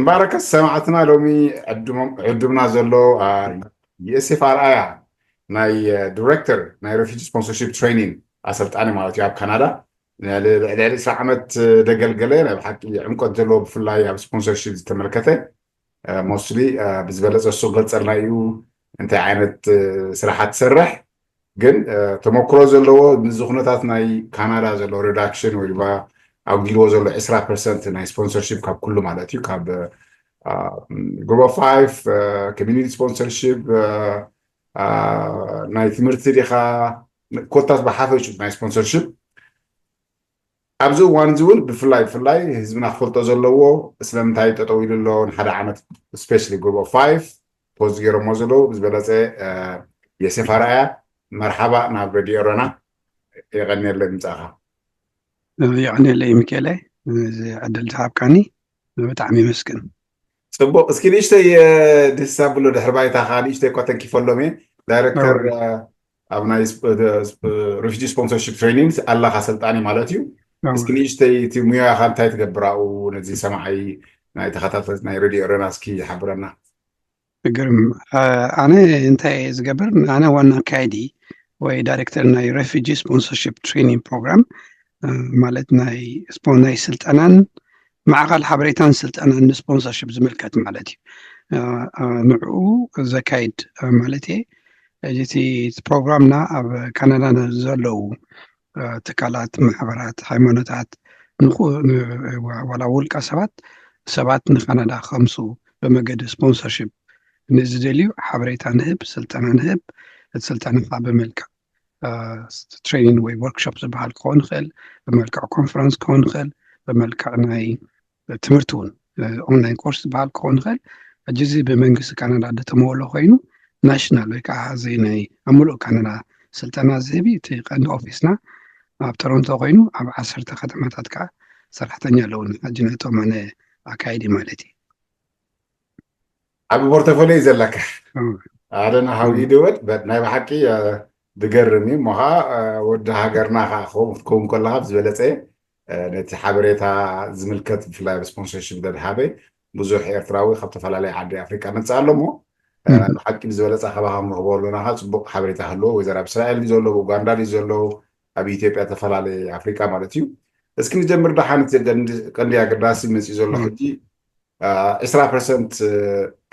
ባረከት ሰማዕትና፣ ሎሚ ዕዱምና ዘሎ ዩኤስኤፍ ኣርኣያ ናይ ዲሬክተር ናይ ሬፊጂ ስፖንሰርሺፕ ትሬኒንግ ኣሰልጣኒ ማለት እዩ ኣብ ካናዳ። ልዕሊ ዕስራ ዓመት ደገልገለ፣ ናይ ብሓቂ ዕምቆት ዘለዎ ብፍላይ ኣብ ስፖንሰርሺፕ ዝተመልከተ ሞስትሊ ብዝበለፀ እሱ ገልፀልና እዩ። እንታይ ዓይነት ስራሓት ትሰርሕ ግን ተመክሮ ዘለዎ ምስዚ ኩነታት ናይ ካናዳ ዘሎ ሪዳክሽን ወይ ድማ ኣጉዲልዎ ዘሎ ዕስራ ፐርሰንት ናይ ስፖንሰርሺፕ ካብ ኩሉ ማለት እዩ ካብ ግሩፕ ፋይቭ ኮሚኒቲ ስፖንሰርሺፕ ናይ ትምህርቲ ዲኻ ኮታስ ብሓፈሹ ናይ ስፖንሰርሺፕ ኣብዚ እዋን እዚ እውን ብፍላይ ብፍላይ ህዝብና ክፈልጦ ዘለዎ ስለምንታይ ጠጠው ኢሉ ኣሎ ንሓደ ዓመት ስፔሻሊ ግሩፕ ኦፍ ፋይቭ ፖስት ገይሮሞ ዘለዉ ብዝበለፀ የሴፍ ኣርኣያ። መርሓባ ናብ ሬድዮ ኤረና። የቐንየለይ ምጻኻ። የቐንየለይ ሚካኤለ፣ እዚ ዕድል ዝሃብካኒ ብጣዕሚ ይመስግን። ጽቡቕ። እስኪ ንእሽተይ ድስ ኣብሎ ድሕሪ ባይታኻ ንእሽተይ እኳ ተንኪፈሎም እየ። ዳይረክተር ኣብ ናይ ሪፊጂ ስፖንሰርሺፕ ትሬኒንግ ኣለኻ ሰልጣኒ ማለት እዩ። እስኪ ንእሽተይ እቲ ሙያኻ እንታይ ትገብር ኣብኡ ነዚ ሰማዓይ ናይ ተኸታተልቲ ናይ ሬድዮ ኤረና እስኪ ሓብረና። ግርም። ኣነ እንታይ እየ ዝገብር? ኣነ ዋና ኣካየዲ ወይ ዳይሬክተር ናይ ሬፊጂ ስፖንሰርሺፕ ትሬኒንግ ፕሮግራም፣ ማለት ናይ ናይ ስልጠናን ማዕኸል ሓበሬታን ስልጠናን ንስፖንሰርሺፕ ዝምልከት ማለት እዩ። ንዕኡ ዘካይድ ማለት እየ። እቲ ፕሮግራምና ኣብ ካናዳ ዘለዉ ትካላት፣ ማሕበራት፣ ሃይማኖታት፣ ዋላ ውልቀ ሰባት ሰባት ንካናዳ ከምሱ ብመገዲ ስፖንሰርሺፕ ንዝደልዩ ሓበሬታ ንህብ፣ ስልጠና ንህብ። እቲ ስልጠና ከዓ ብመልክዕ ትሬኒንግ ወይ ወርክሾፕ ዝበሃል ክኸውን ይኽእል፣ ብመልክዕ ኮንፈረንስ ክኸውን ይኽእል፣ ብመልክዕ ናይ ትምህርቲ እውን ኦንላይን ኮርስ ዝበሃል ክኸውን ይኽእል። ሕጂ እዚ ብመንግስቲ ካናዳ ዝተመወሎ ኮይኑ ናሽናል ወይ ከዓ እዚ ናይ ኣብ ሙሉእ ካናዳ ስልጠና ዝህብ እዩ። እቲ ቀንዲ ኦፊስና ኣብ ቶሮንቶ ኮይኑ ኣብ ዓሰርተ ከተማታት ከዓ ሰራሕተኛ ኣለውና። ሕጂ ነቶም ኣነ ኣካይዲ ማለት እዩ። ዓቢ ፖርቶፎሊዮ እዩ ዘለካ። ኣደና ሃው ይድወድ በት ናይ ብሓቂ ድገርም እዩ። እሞ ከዓ ወዲ ሃገርና ከዓ ክኸውን ክትከውን ከለካ ብዝበለፀ ነቲ ሓበሬታ ዝምልከት ብፍላይ ኣብ ስፖንሰርሽፕ ደድሃበ ብዙሕ ኤርትራዊ ካብ ተፈላለየ ዓዲ ኣፍሪቃ መፅእ ኣሎ። እሞ ብሓቂ ብዝበለፀ ካባካ ንረኽቦ ኣለና። ከዓ ፅቡቅ ሓበሬታ ህልዎ ወይ ዘር ኣብ እስራኤል ድዩ ዘሎ፣ ኡጋንዳ ድዩ ዘሎ፣ ኣብ ኢትዮጵያ ተፈላለየ ኣፍሪቃ ማለት እዩ። እስኪ ንጀምር ደሓን እቲ ቀንዲ ኣገዳሲ መፅኡ ዘሎ ሕጂ ዕስራ ፐርሰንት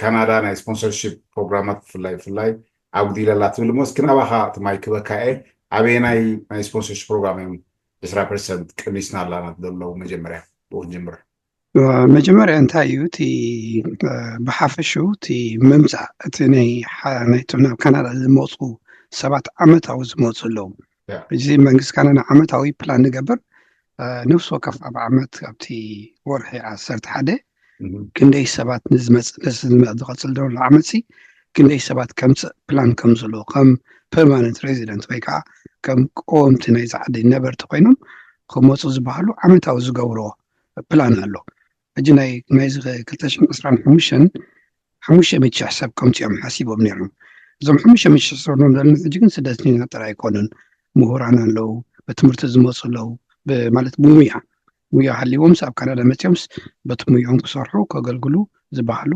ካናዳ ናይ ስፖንሰርሽፕ ፕሮግራማት ብፍላይ ብፍላይ ኣጉዲለላ ትብል እሞ እስኪ ናባኻ እቲ ማይክ ክበካ እየ። ኣበየናይ ናይ ስፖንሰርሽፕ ፕሮግራም እዮም ዕስራ ፐርሰንት ቀኒስና ኣላና ዘለዉ? መጀመርያ ብኡ ንጀምር። መጀመርያ እንታይ እዩ እቲ ብሓፈሽኡ እቲ ምምፃእ እቲ ናይ ናይቶም ናብ ካናዳ ዝመፁ ሰባት ዓመታዊ ዝመፁ ኣለዉ። እዚ መንግስቲ ካናዳ ዓመታዊ ፕላን ንገብር። ነፍሲ ወከፍ ኣብ ዓመት ኣብቲ ወርሒ ዓሰርተ ሓደ ክንደይ ሰባት ንዝመፅእ ነዚ ዝመፅእ ዝቐፅል ዘሎ ዓመት ሲ ክንደይ ሰባት ከምፅእ ፕላን ከም ዘለዎ ከም ፐርማነንት ሬዚደንት ወይ ከዓ ከም ቀወምቲ ናይዚ ዓዲ ነበርቲ ኮይኖም ክመፁ ዝበሃሉ ዓመታዊ ዝገብርዎ ፕላን ኣሎ። ሕጂ ናይ ናይዚ ክልተ ሽሕን ዕስራን ሓሙሽተን ሓሙሽተ ሚእቲ ሺሕ ሰብ ከምፅኦም ሓሲቦም ነይሮም። እዞም ሓሙሽተ ሚእቲ ሺሕ ሰብ ኖም ዘለና ሕጂ ግን ስደተኛታት ጥራይ ኣይኮኑን። ምሁራን ኣለዉ፣ ብትምህርቲ ዝመፁ ኣለዉ፣ ማለት ብሙያ ሙያ ሃልዎም ኣብ ካናዳ መፅኦምስ በቲ ሙያኦም ክሰርሑ ከገልግሉ ዝበሃሉ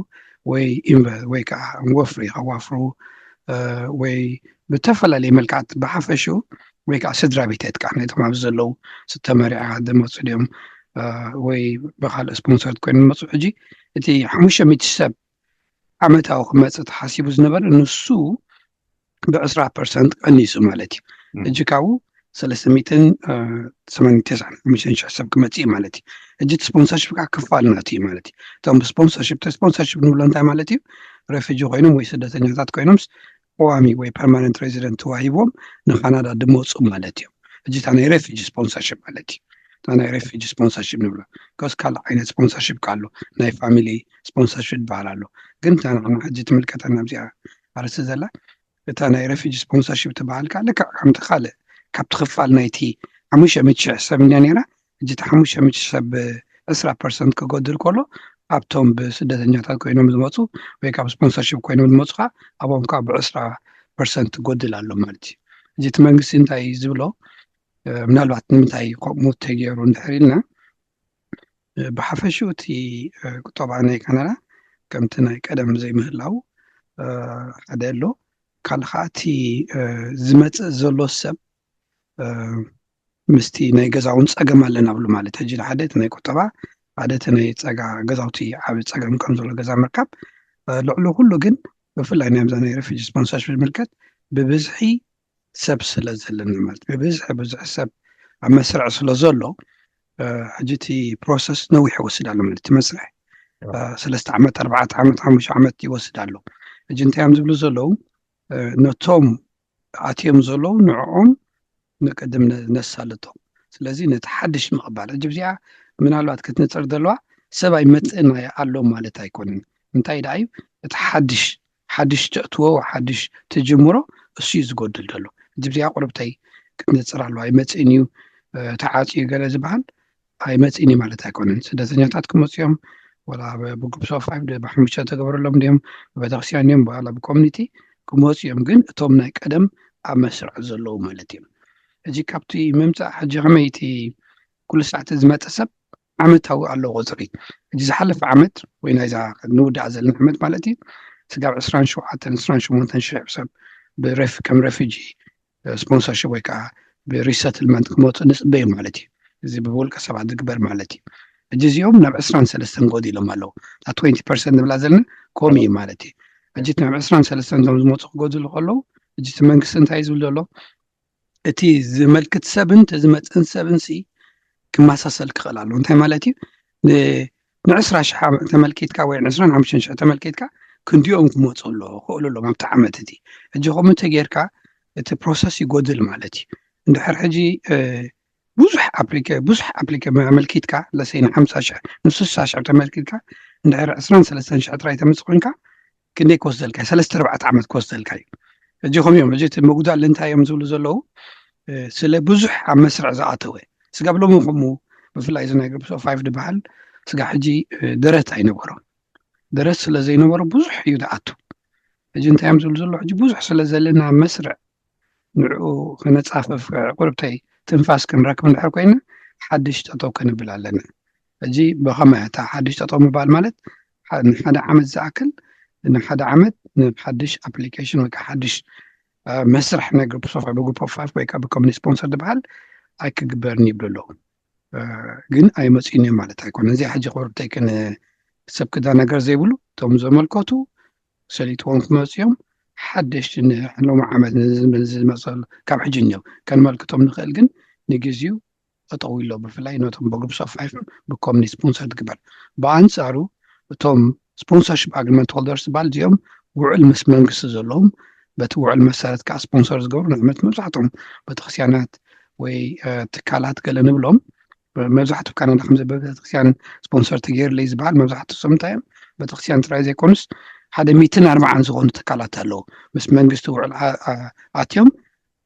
ወይ ኢንቨ ወይ ከዓ ወፍሪ ከዋፍሩ ወይ ብተፈላለየ መልክዓት ብሓፈሽኡ ወይ ከዓ ስድራ ቤት የጥቃዕ ነቶም ኣብዚ ዘለዉ ዝተመርዓ ዝመፁ ድዮም ወይ ብካልእ ስፖንሰርት ኮይኖም ዝመፁ። ሕጂ እቲ ሓሙሽተ ሚእቲ ሰብ ዓመታዊ ክመፅእ ተሓሲቡ ዝነበረ ንሱ ብዕስራ ፐርሰንት ቀኒሱ ማለት እዩ። ሕጂ ካብኡ ሰለስተ ሚእትን ሰማንያን ተስዓን ሓሙሽተን ሽሕ ሰብ ክመፅእ እዩ ማለት እዩ። ሕጂ እቲ ስፖንሰርሽፕ ከዓ ክፋል ናቱ እዩ ማለት እዩ። እቶም ብስፖንሰርሽፕ እቲ ስፖንሰርሽፕ ንብሎ እንታይ ማለት እዩ? ሬፊጂ ኮይኖም ወይ ስደተኛታት ኮይኖምስ ቀዋሚ ወይ ፐርማነንት ሬዚደንት ተዋሂቦም ንካናዳ ድመፁ ማለት እዮም። ሕጂ እታ ናይ ሬፊጂ ስፖንሰርሽፕ ማለት እዩ። እታ ናይ ሬፊጂ ስፖንሰርሽፕ ንብሎ ከስ ካልእ ዓይነት ስፖንሰርሽፕ ካሎ ናይ ፋሚሊ ስፖንሰርሽፕ ዝበሃል ኣሎ። ግን እታ ንዓና ሕጂ ትምልከተና ኣብዚኣ ኣርእስቲ ዘላ እታ ናይ ሬፊጂ ስፖንሰርሽፕ ትበሃል ከዓ ልክዕ ከምቲ ካልእ ካብቲ ክፋል ናይቲ ሓሙሽተ ሚእቲ ሽሕ ሰብ እንድያ ነይራ። ሕጂ እቲ ሓሙሽተ ሚእቲ ሰብ ዕስራ ፐርሰንት ክጎድል ከሎ ኣብቶም ብስደተኛታት ኮይኖም ዝመፁ ወይ ካብ ስፖንሰርሽፕ ኮይኖም ዝመፁ ከዓ ኣብኦም ከዓ ብዕስራ ፐርሰንት ትጎድል ኣሎ ማለት እዩ። ሕጂ እቲ መንግስቲ እንታይ እዩ ዝብሎ? ምናልባት ንምንታይ ከምኡ ተገይሩ እንድሕር ኢልና ብሓፈሽኡ እቲ ቁጠባ ናይ ካናዳ ከምቲ ናይ ቀደም ዘይምህላው ሓደ ኣሎ። ካልእ ከዓ እቲ ዝመፅእ ዘሎ ሰብ ምስቲ ናይ ገዛ እውን ፀገም ኣለና ብሉ ማለት ሕጂ ሓደ እቲ ናይ ቁጠባ ሓደ እቲ ናይ ፀጋ ገዛውቲ ዓብ ፀገም ከም ዘሎ ገዛ ምርካብ ልዕሉ ኩሉ ግን ብፍላይ ናይ ብዛ ናይ refugee sponsorship ዝምልከት ብብዝሒ ሰብ ስለ ዘለና ማለት ብብዝሒ ብዙሕ ሰብ ኣብ መስርዕ ስለ ዘሎ ሕጂ እቲ process ነዊሕ ይወስድ ኣሎ ማለት እቲ መስርሕ ሰለስተ ዓመት ኣርባዕተ ዓመት ሓሙሽተ ዓመት ይወስድ ኣሎ። ሕጂ እንታይ እዮም ዝብሉ ዘለዉ ነቶም ኣትዮም ዘለዉ ንዕኦም ንቅድም ነሳልጦም። ስለዚ ነቲ ሓድሽ ምቕባል ሕጂ ብዚኣ ምናልባት ክትነፅር ዘለዋ ሰብ ኣይመፅእን ኣሎ ማለት ኣይኮነን። እንታይ ደኣ እዩ እቲ ሓድሽ ሓድሽ ተእትዎ ሓድሽ ትጅምሮ እሱ እዩ ዝጎድል ዘሎ። ሕጂ ብዚኣ ቁርብተይ ክትነፅር ኣለዋ ኣይመፅእን እዩ ተዓፅዩ ገለ ዝበሃል ኣይመፅእን እዩ ማለት ኣይኮነን። ስደተኛታት ክመፁ እዮም ወላ ብግሩፕ ሶ ፋይቭ ብሓሙሽተ ተገበረሎም ድዮም ብቤተክርስትያን ድዮም ዋላ ብኮሚኒቲ ክመፁ እዮም። ግን እቶም ናይ ቀደም ኣብ መስርዕ ዘለዉ ማለት እዮም። ሕጂ ካብቲ ምምፃእ ሕጂ ከመይ እቲ ኩሉ ሰዓት ዝመፀ ሰብ ዓመታዊ ኣሎ ቁፅሪ ሕጂ ዝሓለፈ ዓመት ወይ ናይዛ ንውዳእ ዘለና ዓመት ማለት እዩ ስጋብ ዕስራን ሸውዓተን ዕስራን ሸሞንተን ሽሕ ሰብ ብረፍ ከም ረፊጂ ስፖንሰርሽፕ ወይ ከዓ ብሪሰትልመንት ክመፁ ንፅበዩ ማለት እዩ። እዚ ብውልቀ ሰባት ዝግበር ማለት እዩ። ሕጂ እዚኦም ናብ ዕስራን ሰለስተን ጎዲሎም ኣለዉ። እታ ትወንቲ ፐርሰንት ንብላ ዘለና ከምኡ እዩ ማለት እዩ። ሕጂ እቲ ናብ ዕስራን ሰለስተን እቶም ዝመፁ ክጎድሉ ከለዉ ሕጂ እቲ መንግስቲ እንታይ እዩ ዝብል ዘሎ እቲ ዝመልክት ሰብን እቲ ዝመፅእን ሰብን ሲ ክመሳሰል ክኽእል ኣለዎ። እንታይ ማለት እዩ? ንዕስራ ሽሕ ተመልኪትካ ወይ ዕስራን ሓሙሽተን ሽሕ ተመልኪትካ ክንዲኦም ክመፁ ኣለዎ ክኽእሉ ኣለዎም ኣብቲ ዓመት እቲ። ሕጂ ከምኡ እንተጌርካ እቲ ፕሮሰስ ይጎድል ማለት እዩ። እንድሕር ሕጂ ብዙሕ ኣፕሊኬ ብዙሕ ኣፕሊኬ ኣመልኪትካ ለሰይ ንሓምሳ ሽሕ ንስሳ ሽሕ ተመልኪትካ እንድሕር ዕስራን ሰለስተን ሽሕ ጥራይ ተምፅእ ኮንካ ክንደይ ክወስደልካ እዩ? ሰለስተ ኣርባዕተ ዓመት ክወስደልካ እዩ። ሕጂ ከምኡ እዮም። ሕጂ እቲ ምጉዳል እንታይ እዮም ዝብሉ ዘለዉ? ስለ ብዙሕ ኣብ መስርዕ ዝኣተወ ስጋብ ሎሚ ከምኡ ብፍላይ እዚ ናይ ግሩፕ ኦፍ ፋይቭ ዝበሃል ስጋ ሕጂ ደረት ኣይነበሮም። ደረት ስለ ዘይነበሮ ብዙሕ እዩ ዝኣቱ። ሕጂ እንታይ እዮም ዝብሉ ዘለዉ? ሕጂ ብዙሕ ስለ ዘለና ኣብ መስርዕ ንዕኡ ከነፃፍፍ ቁርብተይ ትንፋስ ክንረክብ እንድሕር ኮይና ሓድሽ ጠጠው ከነብል ኣለና። ሕጂ ብኸመይ እታ ሓድሽ ጠጠው ምባል ማለት ንሓደ ዓመት ዝኣክል ንሓደ ዓመት ንሓድሽ ኣፕሊኬሽን ወይ ከዓ ሓድሽ መስርሕ ናይ ግሩፕ ሶፋ ብግሩፕ ኦፍ ፋይቭ ወይ ከዓ ብኮሚኒ ስፖንሰር ዝበሃል ኣይክግበርን ይብሉ ኣለዉ። ግን ኣይመፅኡን እዮም ማለት ኣይኮነ። እዚኣ ሕጂ ቁርብተይ ክን ሰብ ክዳ ነገር ዘይብሉ እቶም ዘመልከቱ ሰሊጥዎም ክመፅኡ እዮም። ሓደሽቲ ንሕሎም ዓመት ዝመፀሉ ካብ ሕጂ እኒኦም ከንመልክቶም ንኽእል ግን ንግዜኡ ጠጠው ኢሎ ብፍላይ ነቶም ብግሩፕ ኦፍ ፋይቭ ብኮሚኒ ስፖንሰር ትግበር። ብኣንፃሩ እቶም ስፖንሰርሽፕ ኣግሪመንት ሆልደርስ ዝበሃል እዚኦም ውዕል ምስ መንግስቲ ዘለዎም በቲ ውዕል መሰረት ከዓ ስፖንሰር ዝገብሩ ንኣብነት መብዛሕትኦም ቤተክርስትያናት ወይ ትካላት ገለ ንብሎም መብዛሕትኡ ካናዳ ከም ቤተክርስትያን ስፖንሰር ተገይርለይ ዝበሃል መብዛሕትኡ ሰብ እንታይ እዮም ቤተክርስትያን ጥራይ ዘይኮኑስ ሓደ ሚትን ኣርባዓን ዝኾኑ ትካላት ኣለዉ ምስ መንግስቲ ውዕል ኣትዮም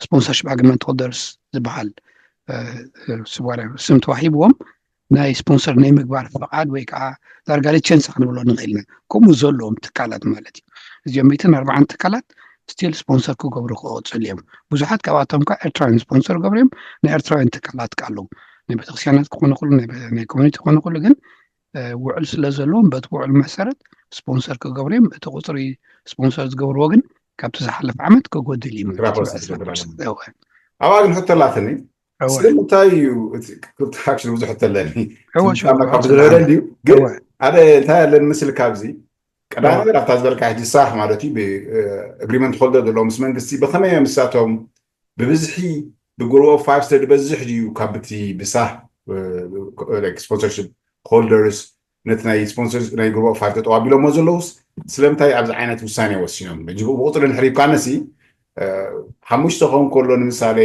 ስፖንሰርሽፕ ኣግሪመንት ሆልደርስ ዝበሃል ስም ተዋሂብዎም ናይ ስፖንሰር ናይ ምግባር ፍቓድ ወይ ከዓ ዳርጋ ሊቸንስ ክንብሎ ንኽእል ኢና። ከምኡ ዘለዎም ትካላት ማለት እዩ። እዚኦም ሚትን ኣርባዓን ትካላት ስቲል ስፖንሰር ክገብሩ ክቐፅሉ እዮም። ብዙሓት ካብኣቶም ከዓ ኤርትራውያን ስፖንሰር ገብሩ እዮም። ናይ ኤርትራውያን ትካላት ከዓ ኣለዉ። ናይ ቤተክርስትያናት ክኾኑ ክሉ ናይ ኮሚኒቲ ክኾኑ ክሉ ግን ውዕል ስለ ዘለዎም በቲ ውዕል መሰረት ስፖንሰር ክገብሩ እዮም። እቲ ቁፅሪ ስፖንሰር ዝገብርዎ ግን ካብቲ ዝሓለፈ ዓመት ክጎድል እዩ ማለት እዩ። ኣብኣ ግን ሕቶ ኣላትኒ ስለምንታይ እዩ ብዙሕ ተለኒ ካብ ዝረረ እንድዩ ግን ሓደ እንታይ ኣለኒ ምስል ካብዚ ቀዳሚ ነገር ኣብታ ዝበልካ ሕጂ ሳህ ማለት እዩ ብእግሪመንት ሆልደር ዘለዉ ምስ መንግስቲ ብኸመይ እዮም ንሳቶም ብብዝሒ ብግሩፕ ኦፍ ፋይቭ ስለ ዝበዝሕ ድዩ ካብቲ ብሳህ ስፖንሰርሽፕ ሆልደርስ ነቲ ናይ ስፖንሰር ናይ ግሩፕ ኦፍ ፋይቭ ተጠዋቢሎሞ ዘለውስ ስለምንታይ ኣብዚ ዓይነት ውሳኔ ወሲኖም? ሕጂ ብቁፅሪ እንድሕር ይብካነሲ ሓሙሽተ ክኸውን ከሎ ንምሳሌ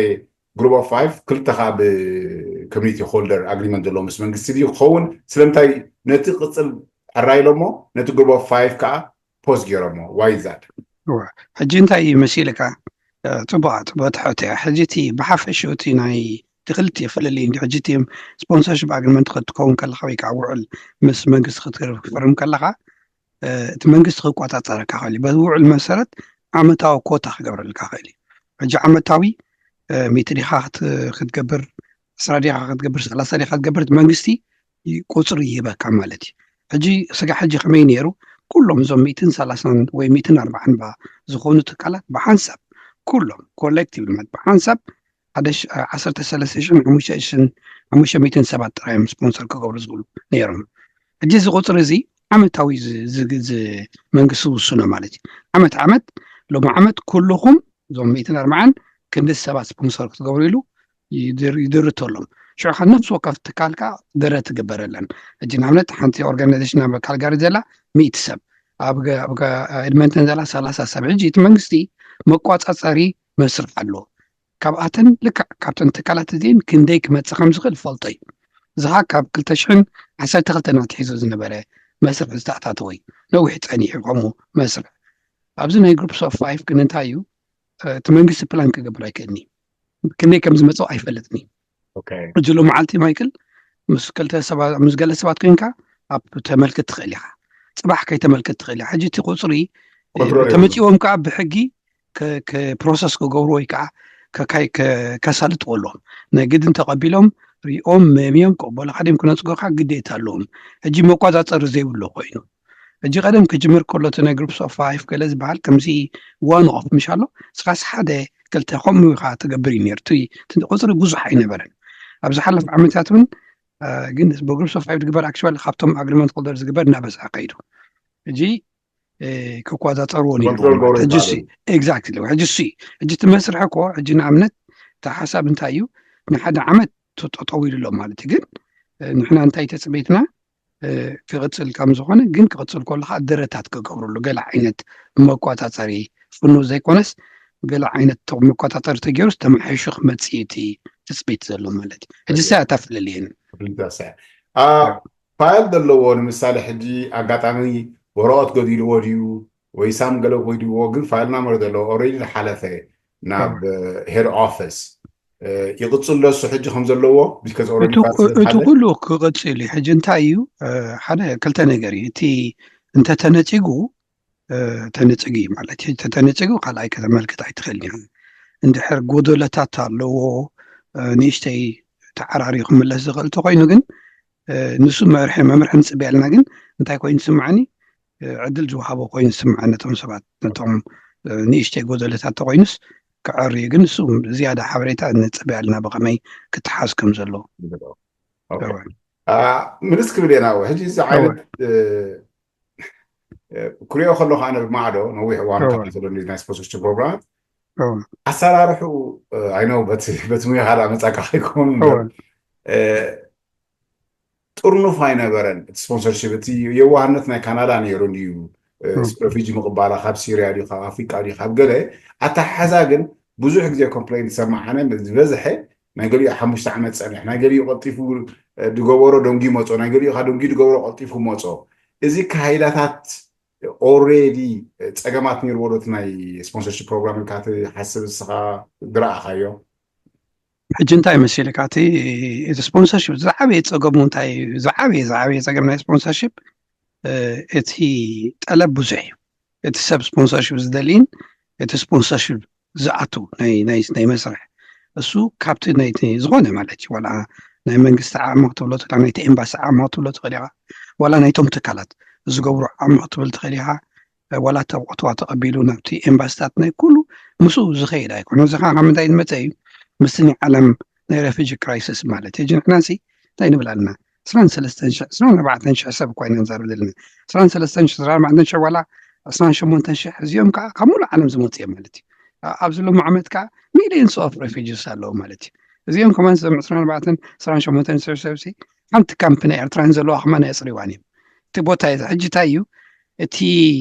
ግሩፕ ኦፍ ፋይቭ ክልተ ከዓ ብኮሚኒቲ ሆልደር ኣግሪመንት ዘለዎ ምስ መንግስቲ ድዩ ክኸውን? ስለምንታይ ነቲ ቅፅል ሕራይ ኢሎሞ ነቲ ግሩፕ ኦፍ ፋይቭ ከዓ ፖስት ገይሮሞ? ዋይ ዛት ሕጂ እንታይ እዩ መሲልካ? ፅቡቅ ፅቡቅ ትሕት እያ። ሕጂ እቲ ብሓፈሽኡ እቲ ናይ እቲ ክልቲኡ ፍልልይ እንዲ ሕጂ እቲ ስፖንሰርሽፕ ኣግሪመንት ክትከውን ከለካ ወይ ከዓ ውዕል ምስ መንግስቲ ክትፈርም ከለካ እቲ መንግስቲ ክቆፃፀረካ ክእል እዩ። በዚ ውዕል መሰረት ዓመታዊ ኮታ ክገብረልካ ክእል እዩ። ሕጂ ዓመታዊ ሚእቲ ዲኻ ክትገብር፣ ዕስራ ዲኻ ክትገብር፣ ሰላሳ ዲኻ ክትገብር፣ እቲ መንግስቲ ቁፅሪ ይህበካ ማለት እዩ። ሕጂ ስጋ ሕጂ ከመይ ነይሩ? ኩሎም እዞም ሚእትን ሰላሳን ወይ ሚእትን ኣርባዓን ባ ዝኾኑ ትካላት ብሓንሳብ ኩሎም ኮሌክቲቭ ማለት ብሓንሳብ ሓደ ዓሰርተ ሰለስተ ሽሕን ሓሙሽተ ሚእትን ሰባት ጥራዮም ስፖንሰር ክገብሩ ዝኽእሉ ነይሮም። ሕጂ እዚ ቁፅሪ እዚ ዓመታዊ መንግስቲ ዝውስኖ ማለት እዩ። ዓመት ዓመት ሎም ዓመት ኩልኹም እዞም ሚእትን ኣርባዓን ክንዲ ሰባት ስፖንሰር ክትገብሩ ኢሉ ይድርተሎም። ሽዑ ከዓ ነፍሲ ወከፍ ትካልካ ደረ ትግበረለን። ሕጂ ንኣብነት ሓንቲ ኦርጋናይዜሽን ኣብ ካልጋሪ ዘላ ሚእቲ ሰብ፣ ኣብ ኤድመንተን ዘላ ሰላሳ ሰብ። ሕጂ እቲ መንግስቲ መቋፃፀሪ መስርሕ ኣለዎ። ካብኣተን ልክዕ ካብተን ትካላት እዚን ክንደይ ክመፅእ ከም ዝኽእል ፈልጦ እዩ። እዚ ከዓ ካብ ክልተ ሽሕን ዓሰርተ ክልተን ኣትሒዙ ዝነበረ መስርሕ ዝተኣታተወ እዩ። ነዊሕ ፀኒሑ ከምኡ መስርሕ። ኣብዚ ናይ ግሩፕስ ኦፍ ፋይቭ ግን እንታይ እዩ? እቲ መንግስቲ ፕላን ክገብር ኣይክእልኒ። ክንደይ ከም ዝመፅኦ ኣይፈልጥኒ። ሕጂ ሎመዓልቲ ማይክል ምስ ክልተ ምስ ገለ ሰባት ኮይንካ ኣብ ተመልክት ትኽእል ኢኻ። ፅባሕ ከይተመልክት ትኽእል ኢኻ። ሕጂ እቲ ቁፅሪ ተመፂዎም ከዓ ብሕጊ ፕሮሰስ ክገብሩ ወይ ከዓ ከሳልጥዎ ኣለዎም። ናይ ግድን ተቐቢሎም ሪኦም መምዮም ቅበሉ ካዲም ክነፅጎካ ግዴታ ኣለዎም። ሕጂ መቋፃፀሪ ዘይብሉ ኮይኑ ሕጂ ቀደም ክጅምር ከሎ እቲ ናይ ግሩፕስ ኦፍ ፋይቭ ገለ ዝበሃል ከምዚ ዋን ኦፍ ምሽ ኣሎ። እስኻስ ሓደ ክልተ ከምኡ ኢኻ ትገብር እዩ ነይሩ። እቲ ቁፅሪ ብዙሕ ኣይነበረን። ኣብ ዝሓለፈ ዓመታት እውን ግን ብግሩፕስ ኦፍ ፋይቭ ዝግበር ኣክቹዋሊ ካብቶም ኣግሪመንት ሆልደር ዝግበር እናበዝሐ ከይዱ። ሕጂ ክቋፃፀርዎ ነይሩ። ኤግዛክትሊ። ሕጂ እሱ ሕጂ እቲ መስርሕ እኮ ሕጂ ንኣብነት እቲ ሓሳብ እንታይ እዩ? ንሓደ ዓመት ተጠጠው ኢሉ ኣሎ ማለት እዩ። ግን ንሕና እንታይ ተፅቤትና ክቕፅል ከም ዝኾነ ግን ክቕፅል ከሎ ከዓ ደረታት ክገብሩሉ ገለ ዓይነት መቋፃፀሪ ፍኑ ዘይኮነስ ገለ ዓይነት መቋፃፀሪ ተገይሩስ ተመሓይሹ ክመፅእ እቲ ትፅቢት ዘሎ ማለት እዩ። ሕጂ ሳይ ኣታፍለልየን ፋይል ዘለዎ ንምሳሌ ሕጂ ኣጋጣሚ ወረቐት ገዲልዎ ድዩ ወይ ሳም ገለ ኮይድዎ ግን ፋይል ናምበር ዘለዎ ኦልሬዲ ዝሓለፈ ናብ ሄድ ኦፊስ ይቕፅል ዶ እሱ ሕጂ ከም ዘለዎ? እቲ ኩሉ ክቕፅል እዩ። ሕጂ እንታይ እዩ ሓደ ክልተ ነገር እዩ። እቲ እንተተነፂጉ ተነፂጉ እዩ ማለት እዩ። ተተነፂጉ ካልኣይ ከተመልክት ኣይትኽእልን ኢኻ። እንድሕር ጎደለታት ኣለዎ ንእሽተይ ተዓራርዩ ክምለስ ዝኽእል እንተኮይኑ ግን ንሱ መምርሒ መምርሒ ንፅበ ኣለና። ግን እንታይ ኮይኑ ዝስምዓኒ ዕድል ዝወሃቦ ኮይኑ ዝስምዓኒ ነቶም ሰባት ነቶም ንእሽተይ ጎደለታት ተኮይኑስ ክዕርዩ ግን ንሱ ዝያዳ ሓበሬታ ንፅበ ኣለና ብኸመይ ክትሓዝ ከም ዘለዎ። ምልስ ክብል ኢና ሕጂ እዚ ዓይነት ክሪኦ ከለካ ኣነ ብማዕዶ ነዊሕ እዋን ከታተሎ ናይ ስፖንሰርሽፕ ፕሮግራማት ኣሰራርሑ ኣይነው በቲ ሙያኻ ዳ መፃካ ከይኮኑ ጥርኑፍ ኣይነበረን እቲ ስፖንሰርሽፕ። እቲ የዋህነት ናይ ካናዳ ነይሩ እንድዩ ሬፊጂ ምቕባላ ካብ ሲርያ ድዩ ካብ ኣፍሪቃ ድዩ ካብ ገለ ኣተሓሕዛ ግን ብዙሕ ግዜ ኮምፕሌን ዝሰማዓነ ዝበዝሐ ናይ ገሊኡ ሓሙሽተ ዓመት ፀንሕ ናይ ገሊኡ ቀልጢፉ ድገበሮ ደንጉ መፆ ናይ ገሊኡ ካ ደንጉ ድገበሮ ቀልጢፉ መፆ። እዚ ካይዳታት ኦልሬዲ ፀገማት ነይርዎ ዶ እቲ ናይ ስፖንሰርሽፕ ፕሮግራም ኢልካ ትሓስብ እስኻ ዝረኣኻዮ? ሕጂ እንታይ መሲልካ እቲ እቲ ስፖንሰርሽፕ ዝዓበየ ፀገሙ እንታይ ዝዓበየ ዝዓበየ ፀገም ናይ ስፖንሰርሽፕ እቲ ጠለብ ብዙሕ እዩ። እቲ ሰብ ስፖንሰርሽፕ ዝደልይን እቲ ስፖንሰርሽፕ ዝኣቱ ናይ ናይ ናይ መስርሕ እሱ ካብቲ ናይቲ ዝኾነ ማለት እዩ ዋላ ናይ መንግስቲ ዓቕሚ ክትብሎ ትኽእል ናይቲ ኤምባሲ ዓቕሚ ክትብሎ ትኽእል ኢኻ ዋላ ናይቶም ትካላት ዝገብሩ ዓቕሚ ክትብል ትኽእል ኢኻ ዋላ ተብዕትዋ ተቐቢሉ ናብቲ ኤምባስታት ናይ ኩሉ ምስኡ ዝኸይድ ኣይኮነ እዚ ከዓ ካብ ምንታይ ዝመፀ እዩ ምስቲ ናይ ዓለም ናይ ረፊጂ ክራይሲስ ማለት እዩ ንሕናሲ እንታይ ንብል ኣለና ዕስራን ሰለስተን ሽሕ ዕስራን ኣርባዕተን ሽሕ ሰብ እኳ ኢና ንዛረብ ዘለና ዕስራን ሰለስተን ሽሕ ዕስራን ኣርባዕተን ሽሕ ዋላ ዕስራን ሸሞንተን ሽሕ እዚኦም ከዓ ካብ ሙሉእ ዓለም ዝመፁ እዮም ማለት እዩ ኣብዚ ሎም ዓመት ከዓ ሚሊየንስ ኦፍ ሬፊጂስ ኣለዉ ማለት እዩ እዚኦም ከማን እዞም ዕስራን ኣርባዕተን ዕስራን ሸሞንተን ሽሕ ሰብ ሲ ሓንቲ ካምፕ ናይ ኤርትራን ዘለዋ ከማን ኣየፅሪዋን እዮም እቲ ቦታ እዚ ሕጂ እንታይ እዩ እቲ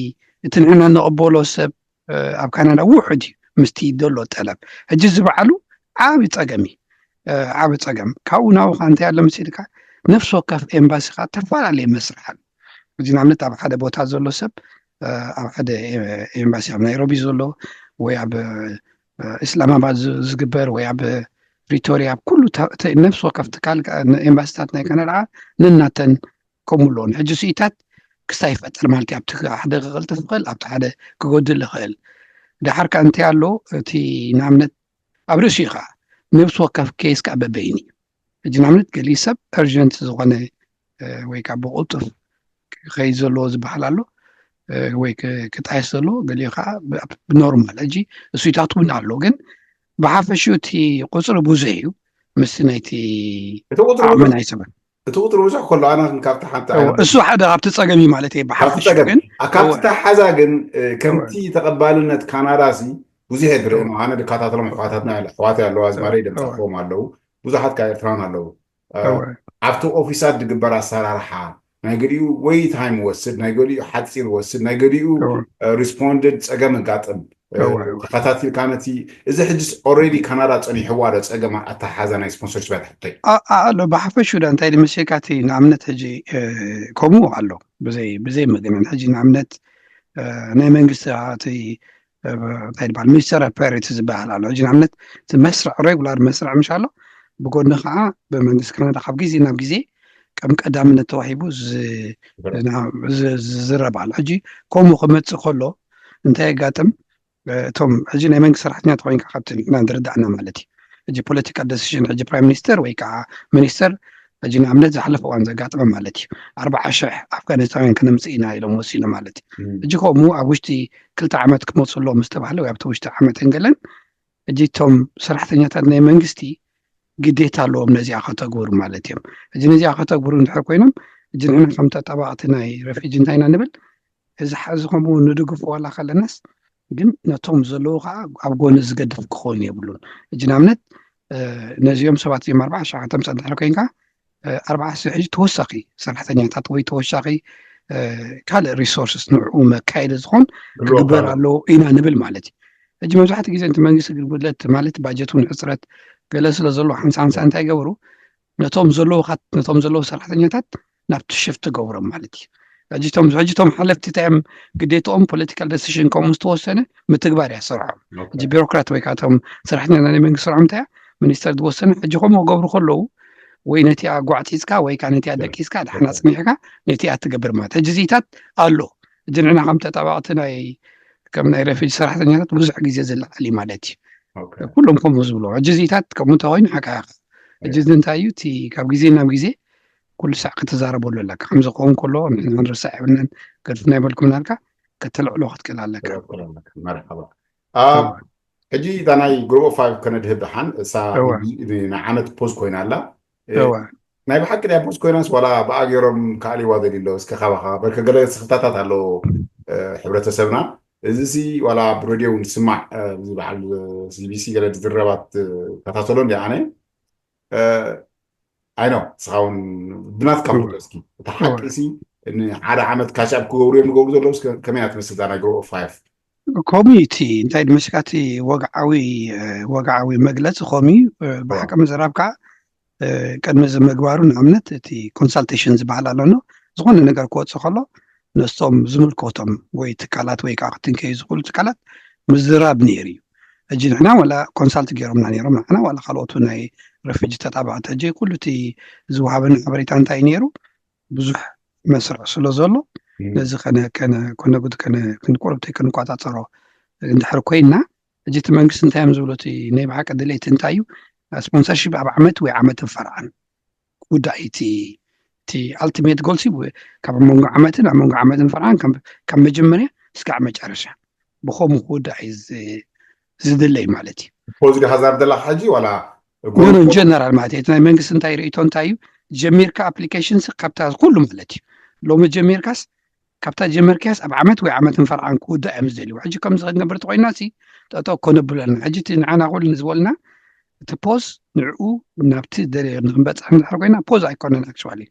እቲ ንሕና ንቕበሎ ሰብ ኣብ ካናዳ ውሑድ እዩ ምስቲ ዘሎ ጠለብ ሕጂ እዚ በዓሉ ዓቢ ፀገም እዩ ዓቢ ፀገም ካብኡ ናብኡ ከዓ እንታይ ኣሎ መሲልካ ነፍሲ ወከፍ ኤምባሲ ከዓ ተፈላለየ መስርሕ ኣሎ እዚ ንኣብነት ኣብ ሓደ ቦታ ዘሎ ሰብ ኣብ ሓደ ኤምባሲ ኣብ ናይሮቢ ዘሎ ወይ ኣብ እስላማባድ ዝግበር ወይ ኣብ ፕሪቶሪያ ኣብ ኩሉ ነፍሲ ወከፍ ትካል ኤምባሲታት ናይ ካናዳ ነናተን ከምኡ ኣለዎ ሕጂ ስኢታት ክስታይ ይፈጥር ማለት እዩ ኣብቲ ሓደ ክቕልጥፍ ይኽእል ኣብቲ ሓደ ክጎድል ይኽእል ድሓር ከዓ እንታይ ኣሎ እቲ ንኣብነት ኣብ ርእሲኡ ከዓ ነብሲ ወከፍ ኬስ ከዓ በበይኒ እዩ ሕጂ ንኣብነት ገሊኡ ሰብ እርጀንት ዝኾነ ወይ ከዓ ብቁልጡፍ ክኸይድ ዘለዎ ዝበሃል ኣሎ፣ ወይ ክጣየስ ዘለዎ፣ ገሊኡ ከዓ ብኖርማል። ሕጂ እሱታት እውን ኣሎ፣ ግን ብሓፈሹ እቲ ቁፅሪ ብዙሕ እዩ። ምስ ናይቲ እቲ ቁፅሪ ዓቕሚ ብዙሕ ናይ ሰብን እቲ ቁፅሪ ብዙሕ ከሎ ኣነ ግን ካብቲ ሓንቲ እሱ ሓደ ካብቲ ፀገም እዩ ማለት እየ። ብሓፈሹ ግን ካብቲ ተሓዛ ግን ከምቲ ተቐባልነት ካናዳ ሲ ብዙሕ እየ ዝርኢ። ኣነ ዝከታተሎም ኣሕዋታትና ኣሕዋት ኣለዉ፣ ኣዝማደይ ደምፃእዎም ኣለዉ፣ ብዙሓት ካብ ኤርትራን ኣለዉ። ኣብቲ ኦፊሳት ዝግበር ኣሰራርሓ ናይ ገሊኡ ወይ ታይም ወስድ፣ ናይ ገሊኡ ሓፂር ወስድ፣ ናይ ገሊኡ ሪስፖንድድ ፀገም ኣጋጥም ተኸታቲልካ ነቲ እዚ ሕጅስ ኦልሬዲ ካናዳ ፀኒሕዋ ዶ ፀገም ኣተሓሓዛ ናይ ስፖንሰርሽፕ እያ ትሕቶይ? ኣሎ። ብሓፈሹ ዳ እንታይ ድመሲልካ እቲ ንኣብነት ሕጂ ከምኡ ኣሎ፣ ብዘይ ብዘይ ምግናን ሕጂ ንኣብነት ናይ መንግስቲ እቲ እንታይ ይበሃል ሚኒስተር ኦፍ ፓሪቲ ዝበሃል ኣሎ። ሕጂ ንኣብነት እቲ መስርዕ ሬጉላር መስርዕ ምሽ ኣሎ፣ ብጎኒ ከዓ ብመንግስቲ ካናዳ ካብ ግዜ ናብ ግዜ ከም ቀዳምነት ተዋሂቡ ዝዝረብ ኣሎ። ሕጂ ከምኡ ክመፅእ ከሎ እንታይ የጋጥም? እቶም ሕጂ ናይ መንግስቲ ሰራሕተኛ ተኮይንካ ካብቲ ንሕና ዝርዳእና ማለት እዩ። ሕጂ ፖለቲካል ደሲሽን ሕጂ ፕራይም ሚኒስተር ወይ ከዓ ሚኒስተር ሕጂ ንኣብነት ዝሓለፈ እዋን ዘጋጥመ ማለት እዩ። ኣርባዓ ሽሕ ኣፍጋኒስታውያን ከነምፅእ ኢና ኢሎም ወሲኑ ማለት እዩ። ሕጂ ከምኡ ኣብ ውሽጢ ክልተ ዓመት ክመፁ ኣለዎም ዝተባህለ ወይ ኣብቲ ውሽጢ ዓመት እንገለን ሕጂ እቶም ሰራሕተኛታት ናይ መንግስቲ ግዴታ ኣለዎም ነዚኣ ከተግብሩ ማለት እዮም። ሕጂ ነዚኣ ከተግብሩ እንድሕር ኮይኖም ሕጂ ንሕና ከም ተጣባቕቲ ናይ ረፊጂ እንታይ ኢና ንብል? እዚ ሓዚ ከምኡ ንድግፎ ዋላ ከለናስ ግን ነቶም ዘለዉ ከዓ ኣብ ጎኒ ዝገድፍ ክኸውን የብሉን። ሕጂ ንኣብነት ነዚኦም ሰባት እዚኦም ኣርባዓ ሸሓቶም ፀንሕ ኮይንካ ኣርባዓ ሕጂ ተወሳኺ ሰራሕተኛታት ወይ ተወሳኺ ካልእ ሪሶርስስ ንዕኡ መካየዲ ዝኾን ክግበር ኣለዎ ኢና ንብል ማለት እዩ። ሕጂ መብዛሕትኡ ግዜ እቲ መንግስቲ ግልጉለት ማለት ባጀት እውን ሕፅረት ገለ ስለ ዘለዎ ሓንሳ ሓንሳ እንታይ ይገብሩ ነቶም ዘለዉ ነቶም ዘለዉ ሰራሕተኛታት ናብቲ ሽፍት ገብሮም ማለት እዩ። ሕጂ እቶም ሕጂ እቶም ሓለፍቲ እንታይ እዮም ግዴታኦም ፖለቲካል ደሲሽን ከምኡ ዝተወሰነ ምትግባር እያ ስርሖም። ሕጂ ቢሮክራት ወይ ከዓ እቶም ሰራሕተኛ ናይ መንግስቲ ስርሖም እንታይ እያ ሚኒስተር ዝወሰነ ሕጂ ከምኡ ክገብሩ ከለዉ ወይ ነቲኣ ጓዕፂፅካ ወይ ከዓ ነቲኣ ደቂስካ ዳሕና ፅኒሕካ ነቲኣ ትገብር ማለት ሕጂ እዚታት ኣሎ። ሕጂ ንሕና ከም ተጣባቕቲ ናይ ከም ናይ ረፊጂ ሰራሕተኛታት ብዙሕ ግዜ ዝለዓል እዩ ማለት እዩ። ኩሎም ከምኡ ዝብሎ ሕጂ እዚታት ከምኡ እንተኮይኑ ሓቃ ሕጂ እዚ እንታይ እዩ እቲ ካብ ግዜ ናብ ግዜ ኩሉ ሳዕ ክትዛረበሉ ኣለካ። ከም ዝኸውን ከሎ ንሕና ክንርሳዕ የብልናን። ገድፍና ይበልኩም እናልካ ከተልዕሎ ክትክእል ኣለካ። መርሓባ። ሕጂ እታ ናይ ግሩፕ ኦፍ ፋይቭ ከነድህብ ደሓን እሳ ንዓመት ፖዝ ኮይና ኣላ። ናይ ብሓቂ ናይ ፖዝ ኮይናስ ዋላ ብኣ ገይሮም ከኣልይዋ ዘድሊ ኣለዉ? እስከ ካባኻ በርከ ገለ ስኽፍታታት ኣለዎ ሕብረተሰብና። እዚ ሲ ዋላ ኣብ ሬድዮ እውን ዝስማዕ እዚ በዓል ሲቢሲ ገለ ዝዝረባት ከታተሎ እንዲ ኣነ ኣይኖ ንስኻ እውን ብናትካ ፍቶ እስኪ እቲ ሓቂ ሲ ንሓደ ዓመት ካቻፕ ክገብሩ እዮም ዝገብሩ ዘለዉ ከመይ እያ ትመስል እዛ ናይ ግሩፕ ኦፍ ፋይቭ? ኮሚቲ እንታይ ድመስልካ እቲ ወግዓዊ ወግዓዊ መግለፂ ኮሚ ብሓቂ ምዝራብካ ቅድሚ እዚ ምግባሩ ንኣብነት እቲ ኮንሳልቴሽን ዝበሃል ኣሎ ኖ ዝኾነ ነገር ክወፅእ ከሎ ነስቶም ዝምልከቶም ወይ ትካላት ወይ ከዓ ክትንከዩ ዝኽእሉ ትካላት ምዝራብ ነይሩ እዩ። ሕጂ ንሕና ዋላ ኮንሳልት ገይሮምና ነይሮም ንዓና ዋላ ካልኦቱ ናይ ረፊጂ ተጣባዕቲ ሕጂ ኩሉ እቲ ዝወሃበና ሓበሬታ እንታይ ነይሩ ብዙሕ መስርዕ ስለ ዘሎ ነዚ ከነ ከነ ኮነጉት ከነ ክንቆርብተይ ክንቆፃፀሮ እንድሕር ኮይና ሕጂ እቲ መንግስቲ እንታይ እዮም ዝብሉ እቲ ናይ ብሓቂ ድሌት እንታይ እዩ ስፖንሰርሺፕ ኣብ ዓመት ወይ ዓመትን ፈርዓን ጉዳይ እቲ እቲ ኣልቲሜት ጎልሲ ካብ መንጎ ዓመትን ኣብ መንጎ ዓመትን ፈርዓን ካብ መጀመርያ እስካዕ መጨረሻ ብኸምኡ ክውዳእ እዩ ዝድለይ ማለት እዩ። ፖዚ ዲኻ ዛር ዘለኻ ሕጂ ዋላ ኖ ኖ ጀነራል ማለት እዩ። እቲ ናይ መንግስቲ እንታይ ርእይቶ እንታይ እዩ ጀሚርካ ኣፕሊኬሽን ሲ ካብታ ኩሉ ማለት እዩ ሎሚ ጀሚርካስ ካብታ ጀመርካያስ ኣብ ዓመት ወይ ዓመትን ፈርዓን ክውዳእ እዮም ዝደልዩ። ሕጂ ከምዚ ክንገብር ተኮይና ሲ ጠጠው ኮነብለና። ሕጂ እቲ ንዓና ኩሉ ንዝበልና እቲ ፖዝ ንዕኡ ናብቲ ደለዮ ንክንበፅሕ ንድሕር ኮይና ፖዝ ኣይኮነን ኣክቹዋሊ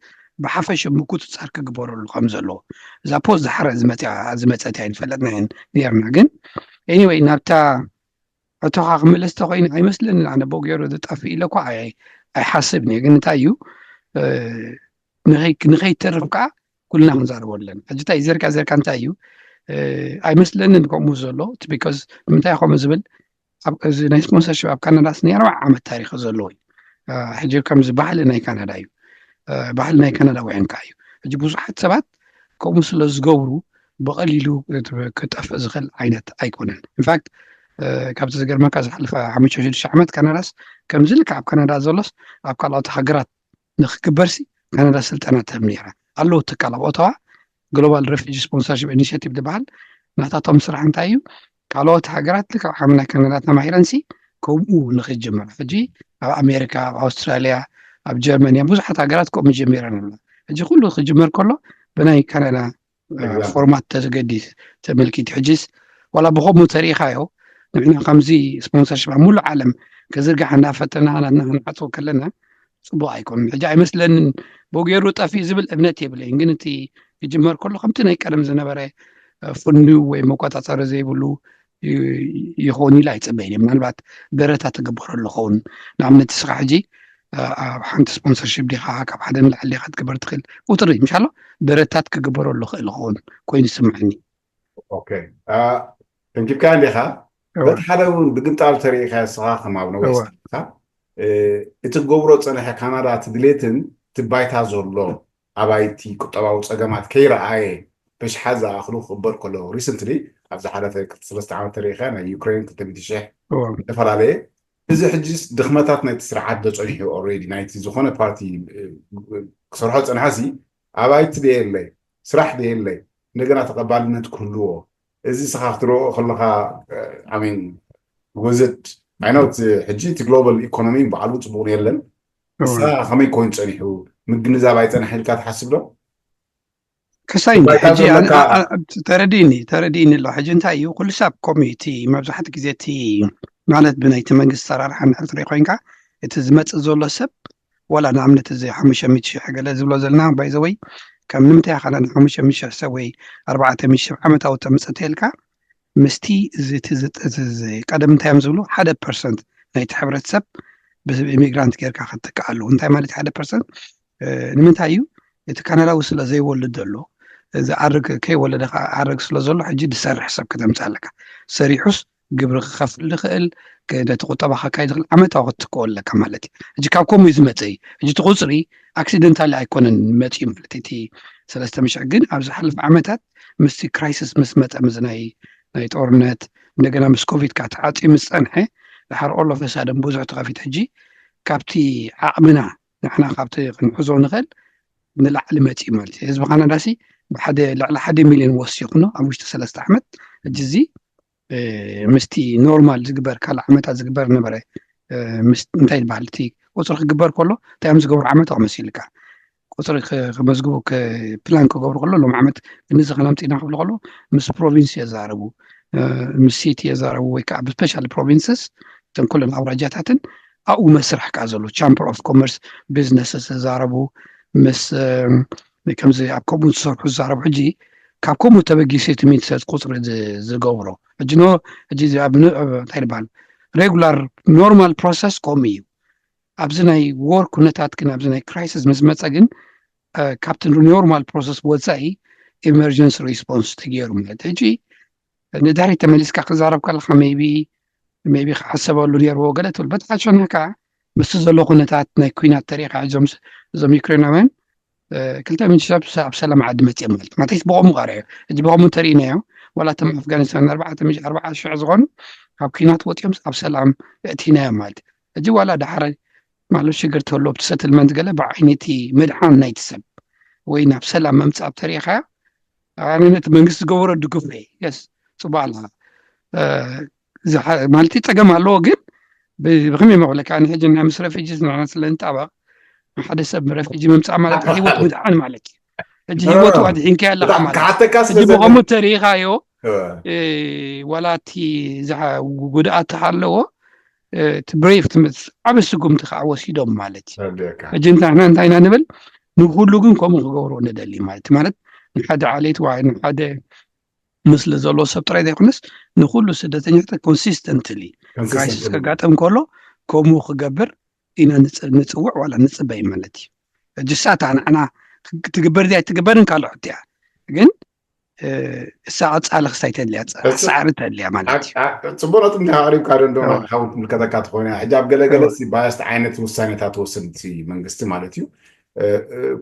ብሓፈሽ ምቁፅፃር ክግበረሉ ከም ዘለዎ እዛ ፖዝ ዝሓረ ዝመፅያ ዝመፀት እያ ንፈልጥናየን ነርና ግን ኤኒወይ ናብታ ሕቶኻ ክምልስ ተኮይኑ ኣይመስለንን ኣነ ብኡ ገይሩ ዝጠፍእ ኢለ እኳ ኣይሓስብን እየ ግን እንታይ እዩ ንኸይተርፍ ከዓ ኩልና ክንዛረበሉ ኣለና ሕጂ እንታይ ዘርካ ዘርካ እንታይ እዩ ኣይመስለንን ከምኡ ዘሎ because ንምንታይ ከምኡ ዝብል እዚ ናይ ስፖንሰርሽፕ ኣብ ካናዳ ስ ናይ ኣርባዓ ዓመት ታሪክ ዘለዎ እዩ ሕጂ ከምዚ ባህሊ ናይ ካናዳ እዩ ባህሊ ናይ ካናዳውያን ከዓ እዩ ሕጂ ብዙሓት ሰባት ከምኡ ስለ ዝገብሩ ብቐሊሉ ክጠፍእ ዝኽእል ዓይነት ኣይኮነን ኢንፋክት ካብቲ ዝገርመካ ዝሓለፈ ሓሙሽተ ሽዱሽተ ዓመት ካናዳስ ከምዚ ልካ ኣብ ካናዳ ዘሎስ ኣብ ካልኦት ሃገራት ንክግበርሲ ካናዳ ስልጠና ትህብ ነይራ። ኣለዉ ትካል ኣብ ኦታዋ ግሎባል ሬፊጂ ስፖንሰርሽፕ ኢኒሽቲቭ ዝበሃል ናታቶም ስራሕ እንታይ እዩ? ካልኦት ሃገራት ልክዕ ከም ናይ ካናዳ ተማሂረንሲ ከምኡ ንክጅምር ሕጂ ኣብ ኣሜሪካ፣ ኣብ ኣውስትራሊያ፣ ኣብ ጀርመንያ ብዙሓት ሃገራት ከምኡ ጀሚረን ኣሎ። ሕጂ ኩሉ ክጅመር ከሎ ብናይ ካናዳ ፎርማት ተገዲ ተመልኪት ሕጂስ ዋላ ብኸምኡ ተሪኢኻዮ ንሕና ከምዚ ስፖንሰርሽፕ ኣብ ሙሉእ ዓለም ክዝርጋሕ እናፈተና ናትና ክንዓፅዎ ከለና ፅቡቅ ኣይኮኑን። ሕጂ ኣይመስለንን ብኡ ገይሩ ጠፊእ ዝብል እምነት የብለይን። ግን እቲ ክጅመር ከሎ ከምቲ ናይ ቀደም ዝነበረ ፍንድዩ ወይ መቆፃፀሪ ዘይብሉ ይኸውን ኢለ ኣይፅበይን እየ። ምናልባት በረታ ትግበረሉ ኸውን። ንኣብነት እስኻ ሕጂ ኣብ ሓንቲ ስፖንሰርሽፕ ዲኻ ካብ ሓደ ንላዕሊ ዲኻ ትግበር ትኽእል ቁፅሪ ምሻሎ በረታት ክግበረሉ ክእል ኸውን ኮይኑ ይስምዐኒ። ተንኪብካ እንዲኻ በቲ ሓደ እውን ብግምጣል ተሪኢኻ እስኻ ከም ኣብ ነወስካ እቲ ገብሮ ፀንሐ ካናዳ እቲ ድሌትን እቲ ባይታ ዘሎ ኣባይቲ ቁጠባዊ ፀገማት ከይረኣየ በሽሓት ዝኣኽሉ ክቕበል ከሎ ሪሰንትሊ ኣብዚ ሓለፈ ክልተ ሰለስተ ዓመት ተሪኢኻ ናይ ዩክሬን ክልተ ሚእቲ ሽሕ ዝተፈላለየ እዚ ሕጂስ ድኽመታት ናይቲ ስርዓት ዶ ፀኒሑ ኦልሬዲ ናይቲ ዝኾነ ፓርቲ ክሰርሖ ፀንሐሲ ኣባይቲ ደየለይ ስራሕ ደየለይ እንደገና ተቐባልነት ክህልዎ እዚ ስኻ ክትረኦ ከለኻ ኣሜን ወዘድ ኣይኖት ሕጂ እቲ ግሎባል ኢኮኖሚ በዓሉ ፅቡቅ የለን እሳ ከመይ ኮይኑ ፀኒሑ ምግንዛብ ኣይፀንሐ ኢልካ ትሓስብ ዶ ክሳይ ተረዲእኒ ተረዲእኒ ኣሎ ሕጂ እንታይ እዩ ኩሉ ሰብ ኮሚቲ መብዛሕቲ ግዜ እቲ ማለት ብናይቲ መንግስቲ ሰራርሓ እንድሕር ትርኢ ኮይንካ እቲ ዝመፅእ ዘሎ ሰብ ዋላ ንኣብነት እዚ ሓሙሽተ ሚእቲ ሽሕ ገለ ዝብሎ ዘለና ባይዘወይ ካብ ንምንታይ ኢኻ ንሓሙሽተ ሚእቲ ሽሕ ሰብ ወይ ኣርባዕተ ሚእቲ ሽሕ ዓመታዊ ተምፅእ ተልካ ምስቲ ቀደም እንታይ እዮም ዝብሉ ሓደ ፐርሰንት ናይቲ ሕብረተሰብ ብኢሚግራንት ጌርካ ክትትክኣሉ እንታይ ማለት ሓደ ፐርሰንት ንምንታይ እዩ እቲ ካናዳዊ ስለ ዘይወልድ ዘሎ ዝዓርግ ከይወለደ ዓርግ ስለ ዘሎ ሕጂ ዝሰርሕ ሰብ ከተምፅእ ኣለካ ሰሪሑስ ግብሪ ክኸፍል ዝኽእል ነቲ ቁጠባ ከካይድ ዝኽእል ዓመታዊ ክትትክኦ ኣለካ ማለት እዩ ሕጂ ካብ ከምኡ እዩ ዝመፀ እዩ ሕጂ እቲ ቁፅሪ ኣክሲደንታሊ ኣይኮነን መፅኡ ማለት እቲ ሰለስተ ምሽሕ ግን ኣብ ዝሓለፈ ዓመታት ምስቲ ክራይሲስ ምስ መፀ ምስ ናይ ናይ ጦርነት እንደገና ምስ ኮቪድ ከዓ ተዓፅዩ ምስ ፀንሐ ድሓር ኦሎ ፈሳደን ብዙሕ ተኸፊት ሕጂ ካብቲ ዓቕምና ንሕና ካብቲ ክንሕዞ ንኽእል ንላዕሊ መፂኡ ማለት እዩ ህዝቢ ካናዳ ሲ ብሓደ ልዕሊ ሓደ ሚልዮን ወሲኹ ኖ ኣብ ውሽጢ ሰለስተ ዓመት ሕጂ እዚ ምስቲ ኖርማል ዝግበር ካልእ ዓመታት ዝግበር ነበረ እንታይ ይበሃል እቲ ቁፅሪ ክግበር ከሎ እንታይ እዮም ዝገብሩ ዓመት ክመስልካ ቁፅሪ ከመዝግቡ ፕላን ክገብሩ ከሎ ሎም ዓመት ክንዚ ከነምፅእና ክብሉ ከሎ ምስ ፕሮቪንስ የዛረቡ ምስ ሲቲ የዛረቡ ወይ ከዓ ብስፔሻል ፕሮቪንስስ እተን ኩለን ኣውራጃታትን ኣብኡ መስርሕ ከዓ ዘሎ ቻምበር ኦፍ ኮመርስ ቢዝነስስ ተዛረቡ ምስ ከምዚ ኣብ ከምኡ ዝሰርሑ ዝዛረቡ ሕጂ ካብ ከምኡ ተበጊሱ እቲ ሚኒስተር ቁፅሪ ዝገብሮ ሕጂ ኖ ሕጂ እንታይ ይበሃል ሬጉላር ኖርማል ፕሮሰስ ከምኡ እዩ ኣብዚ ናይ ዎር ኩነታት ግን ኣብዚ ናይ ክራይሲስ ምስ መፀ ግን ካብቲ ኖርማል ፕሮሰስ ወፃኢ ኢመርጀንሲ ሪስፖንስ ተገይሩ ማለት ሕጂ ንድሕሪት ተመሊስካ ክዛረብ ከለካ ሜቢ ሜቢ ክሕሰበሉ ነይርዎ ገለ ትብል በቲ ሓሸና ከዓ ምስቲ ዘሎ ኩነታት ናይ ኩናት ተሪኢካ እዞም እዞም ዩክሬናውያን ክልተ ሚእቲ ሰብ ኣብ ሰላም ዓዲ መፅኦም ማለት ማለትስ ብቐሙ ቀርዮ ሕጂ ብቐሙ ተሪኢናዮ ዋላ እቶም ኣፍጋኒስታን ኣርባዕተ ሚእቲ ኣርባዓ ሽሕ ዝኾኑ ካብ ኩናት ወፂኦም ኣብ ሰላም እቲናዮም ማለት ሕጂ ዋላ ዳሓረ ማለት ሽግር ተሎ ኣብቲ ሰትልመንት ገለ ብዓይነቲ ምድሓን ናይቲ ሰብ ወይ ናብ ሰላም መምፃእ ተሪኢኻዮ ኣነ ነቲ መንግስቲ ዝገበሮ ድግፎ እየ የስ ፅቡቅ ኣለካ ማለት ፀገም ኣለዎ ግን ብከመይ መብለካ ንሕጂ ናይ ምስ ረፊጂስ ንሕና ስለ ንጣበቅ ንሓደ ሰብ ረፊጂ ምምፃእ ማለት ህይወት ምድሓን ማለት እዩ ሕጂ ህይወቱ ኣድሒንካ ኣለካ ማለት ሕጂ ብኸምኡ ተሪኢኻዮ ዋላ እቲ ጉድኣት ኣለዎ እቲ ብሬፍ ትምስ ዓብ ስጉምቲ ከዓ ወሲዶም ማለት እዩ ሕጂ እንታሕና እንታይ ኢና ንብል ንኩሉ ግን ከምኡ ክገብሮ ንደሊ ማለት ማለት ንሓደ ዓሌት ወይ ንሓደ ምስሊ ዘለዎ ሰብ ጥራይ ዘይኮነስ ንኩሉ ስደተኛታት ኮንሲስተንትሊ ክራይሲስ ከጋጥም ከሎ ከምኡ ክገብር ኢና ንፅውዕ ዋላ ንፅበይ ማለት እዩ ሕጂ ሳታ ንዕና ትግበር ዚ ኣይትግበርን ካልኦ ሕትያ ግን እሳ ቀፃሊ ክስታይ ተድልያ ሳዕሪ ተድልያ ማለት እዩ ፅቡቅ ነጥብ እንዲካ ኣቅሪብካ ዶ እንዶ ሓውን ትምልከተካ ትኾነ ሕጂ ኣብ ገለገለ ባያስት ዓይነት ውሳኔታት ትወስን እቲ መንግስቲ ማለት እዩ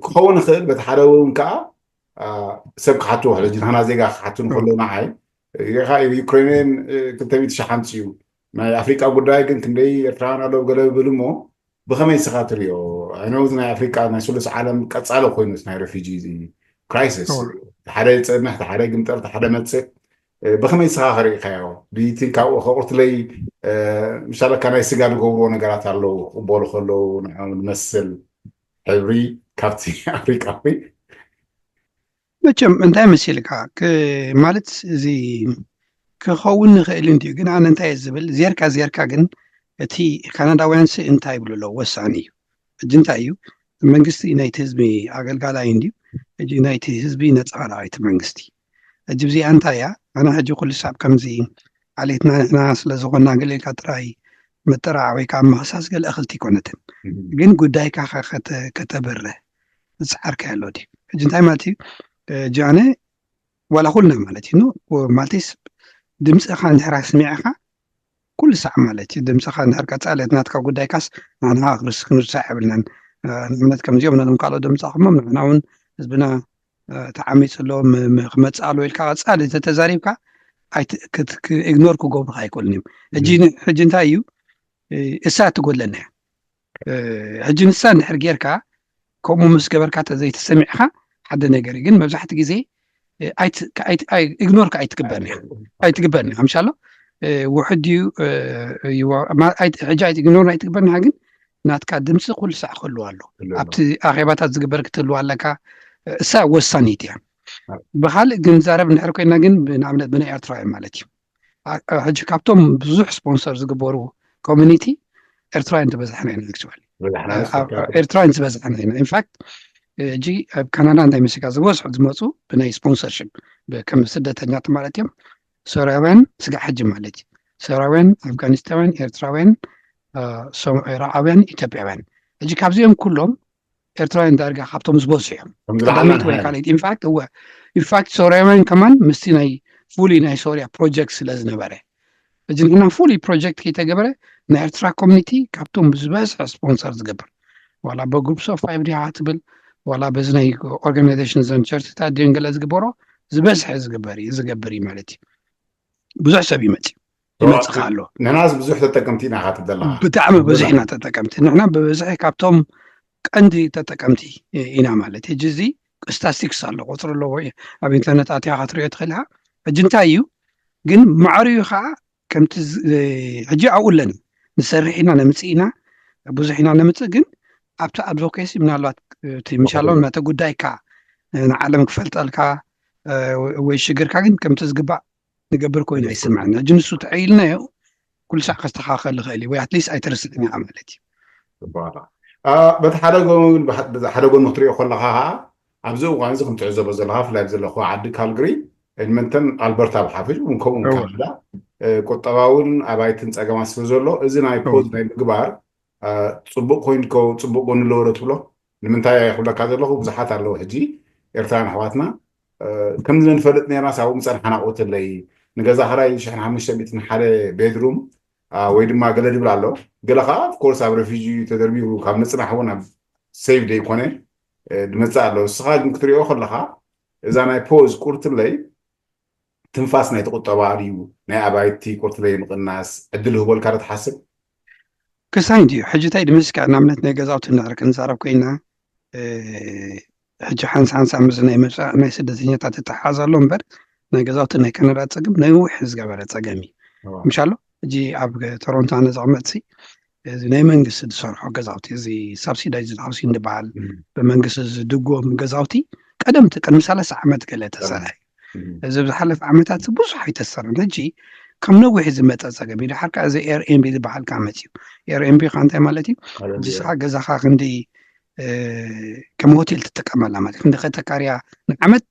ክኸውን ይኽእል በቲ ሓደ እውን ከዓ ሰብ ክሓትዎ ሕጂ ንሕና ዜጋ ክሓቱ ንከሎ ንዓይ ዩክሬንን ክልተ ሚእቲ ሺሕ ኣምፅኡ ናይ ኣፍሪቃ ጉዳይ ግን ክንደይ ኤርትራውያን ኣለዉ ገለ ብል እሞ ብኸመይ ስኻ ትሪኦ ኣነውዚ ናይ ኣፍሪቃ ናይ ስሉስ ዓለም ቀጻሊ ኮይኑ ናይ ሬፊጂ ክራይሲስ ሓደ ይጸንሕ ሓደ ግምጠል ሓደ መጽእ ብኸመይ ስኻ ኸርእኻዮ ብይትን ካብኡ ከቁርትለይ ምሻለካ ናይ ስጋ ዝገብርዎ ነገራት ኣለዉ ክቕበሉ ከለዉ ንመስል ሕብሪ ካብቲ ኣፍሪቃዊ መቸም እንታይ መሲልካ ማለት እዚ ክኸውን ንኽእል እንድዩ ግን ኣነ እንታይ ዝብል ዜርካ ዜርካ ግን እቲ ካናዳውያን ሲ እንታይ ይብሉ ኣለዉ ወሳኒ እዩ ሕጂ እንታይ እዩ መንግስቲ ናይቲ ህዝቢ ኣገልጋላይ እንድዩ ሕጂ ናይቲ ህዝቢ ነፃ ላዋይቲ መንግስቲ ሕጂ ብዚኣ እንታይ እያ ኣነ ሕጂ ኩሉ ሳብ ከምዚ ዓሌትና ንሕና ስለ ዝኾንና ገለ ኢልካ ጥራይ ምጥራዕ ወይ ከዓ ምኽሳስ ገለ እኽልቲ ኣይኮነትን ግን ጉዳይካ ከተብርህ ዝፀዓርካዮ ኣሎ ድዩ ሕጂ እንታይ ማለት እዩ ጃነ ዋላ ኩልና ማለት እዩ ማለትስ ድምፅኻ እንድሕር ኣስሚዕኻ ኩሉ ሳዕ ማለት እዩ ድምፅኻ እንድሕር ቀፃለት ናትካ ጉዳይካስ ንሕና ክንርሳዕ የብልናን ንኣብነት ከምዚኦም ነቶም ካልኦት ድምፃኹሞም ንሕና እውን ህዝብና ተዓሚፁ ኣሎ ክመፅእ ኣሎ ኢልካ ቀፃሊ ተተዛሪብካ ኢግኖር ክገብሩካ ኣይክእሉን እዮም ሕጂ እንታይ እዩ እሳ ትጎድለና ሕጂ ንሳ እንድሕር ጌርካ ከምኡ ምስ ገበርካ ተዘይተሰሚዕካ ሓደ ነገር ግን መብዛሕቲ ግዜ ኢግኖርካ ኣይትግበርን ኣይትግበርን ምሻሎ ውሕድ እዩ ሕጂ ኢግኖር ኣይትግበርን ግን ናትካ ድምፂ ኩሉ ሳዕ ክህልዋ ኣሎ ኣብቲ ኣኼባታት ዝግበር ክትህልዋ ኣለካ እሳ ወሳኒት እያ ብካልእ ግንዛረብ እንድሕር ኮይና ግን ንኣብነት ብናይ ኤርትራውያን ማለት እዩ ሕጂ ካብቶም ብዙሕ ስፖንሰር ዝግበሩ ኮሚኒቲ ኤርትራውያን ዝበዝሐና ኢና actually ኤርትራውያን ዝበዝሐና ኢና ኢንፋክት ሕጂ ኣብ ካናዳ እንታይ መሲልካ ዝበዝሑ ዝመፁ ብናይ ስፖንሰርሽፕ ከም ስደተኛት ማለት እዮም ሶርያውያን ስጋዕ ሕጂ ማለት እዩ ሶርያውያን ኣፍጋኒስታውያን ኤርትራውያን ኢራዓውያን ኢትዮጵያውያን ሕጂ ካብዚኦም ኩሎም ኤርትራውያን ዳርጋ ካብቶም ዝበዝሑ እዮም ቀዳመይቲ ወይ ካልኣይቲ ኢንፋክት እወ ኢንፋክት ሶርያውያን ከማን ምስቲ ናይ ፉሊ ናይ ሶርያ ፕሮጀክት ስለ ዝነበረ ሕጂ ንሕና ፉሊ ፕሮጀክት ከይተገበረ ናይ ኤርትራ ኮሚኒቲ ካብቶም ዝበዝሐ ስፖንሰር ዝገብር ዋላ በግሩፕስ ኦፍ ፋይቭ ዲሃ ትብል ዋላ በዚ ናይ ኦርጋናይዜሽን ዘን ቸርችታት ድዮን ገለ ዝግበሮ ዝበዝሐ ዝግበር እዩ ዝገብር እዩ ማለት እዩ ብዙሕ ሰብ ይመፅእ ይመፅእ ኣሎ ንሕናስ ብዙሕ ተጠቀምቲ ኢና ክትብል ዘለካ ብጣዕሚ ብዙሕ ኢና ተጠቀምቲ ንሕና ብብዝሒ ካብቶም ቀንዲ ተጠቀምቲ ኢና ማለት ሕጂ እዚ ስታስቲክስ ኣሎ ቁፅሪ ኣለዎ ኣብ ኢንተርነት ኣትያ ክትሪኦ ትኽእል ኢኻ ሕጂ እንታይ እዩ ግን ማዕሪኡ ከዓ ከምቲ ሕጂ ኣብኡ ኣለና ንሰርሕ ኢና ነምፅእ ኢና ብዙሕ ኢና ነምፅእ ግን ኣብቲ ኣድቮኬሲ ምናልባት እቲ ምሻሎም ናተ ጉዳይካ ንዓለም ክፈልጠልካ ወይ ሽግርካ ግን ከምቲ ዝግባእ ንገብር ኮይኑ ኣይስምዐና ሕጂ ንሱ ተዐይልናዮ ኩሉ ሳዕ ከስተኻኸል ይኽእል እዩ ወይ ኣትሊስት ኣይተርስዕን ኢኻ ማለት እዩ በቲ ሓደ ጎን ክትሪኦ ከለካ ከዓ ኣብዚ እዋን እዚ ከም ትዕዘቦ ዘለካ ብፍላይ ዘለኹ ዓዲ ካልግሪ ኤድመንተን ኣልበርታ ብሓፈሽ እውን ከምኡ ካናዳ ቁጠባ እውን ኣባይትን ፀገማት ስለ ዘሎ እዚ ናይ ፖዝ ናይ ምግባር ፅቡቅ ኮይኑ ጽቡቅ ጎኒ ኣለዎ ዶ ትብሎ ንምንታይ ክብለካ ዘለኹ ብዙሓት ኣለዉ ሕጂ ኤርትራውያን ኣሕዋትና ከምዚ ንፈልጥ ነርና ሳብ ምፀን ሓናቆት ኣለይ ንገዛ ክራይ ሽሕን ሓሙሽተ ሚእትን ሓደ ቤድሩም ወይ ድማ ገለ ድብል ኣሎ ገለ ከዓ ኦፍኮርስ ኣብ ረፊጂ ተደርቢሩ ካብ ምፅናሕ እውን ኣብ ሴቭ ደይኮነ ድመፅእ ኣሎ እስኻ ግን ክትሪኦ ከለካ እዛ ናይ ፖዝ ቁርትለይ ትንፋስ ናይቲ ቁጠባ ድዩ ናይ ኣባይቲ ቁርትለይ ምቕናስ ዕድል ህቦልካ ዶ ትሓስብ ክሳይ ድዩ ሕጂ እንታይ ድመስካ ንኣብነት ናይ ገዛውቲ እንድሕር ክንዛረብ ኮይና ሕጂ ሓንሳ ሓንሳ ምስ ናይ መፃ ናይ ስደተኛታት ይተሓዝ ኣሎ እምበር ናይ ገዛውቲ ናይ ካናዳ ፀገም ነዊሕ ዝገበረ ፀገም እዩ ምሻሎ ሕጂ ኣብ ቶሮንቶ ኣነ ዘቕመጥሲ እዚ ናይ መንግስቲ ዝሰርሖ ገዛውቲ እዚ ሳብሲዳይዝ ሃውሲንግ ዝበሃል ብመንግስቲ ዝድጎም ገዛውቲ ቀደምቲ ቅድሚ ሰላሳ ዓመት ገለ ተሰርሐ እዚ ዝሓለፈ ዓመታት ብዙሕ ኣይተሰርሐን ሕጂ ከም ነዊሕ ዝመፀ ፀገም እዩ ድሓር ከዓ እዚ ኤርኤንቢ ዝበሃል ከዓ መፅዩ ኤርኤንቢ ከዓ እንታይ ማለት እዩ ንስኻ ገዛኻ ክንዲ ከም ሆቴል ትጥቀመላ ማለት ክንዲ ከተካርያ ንዓመት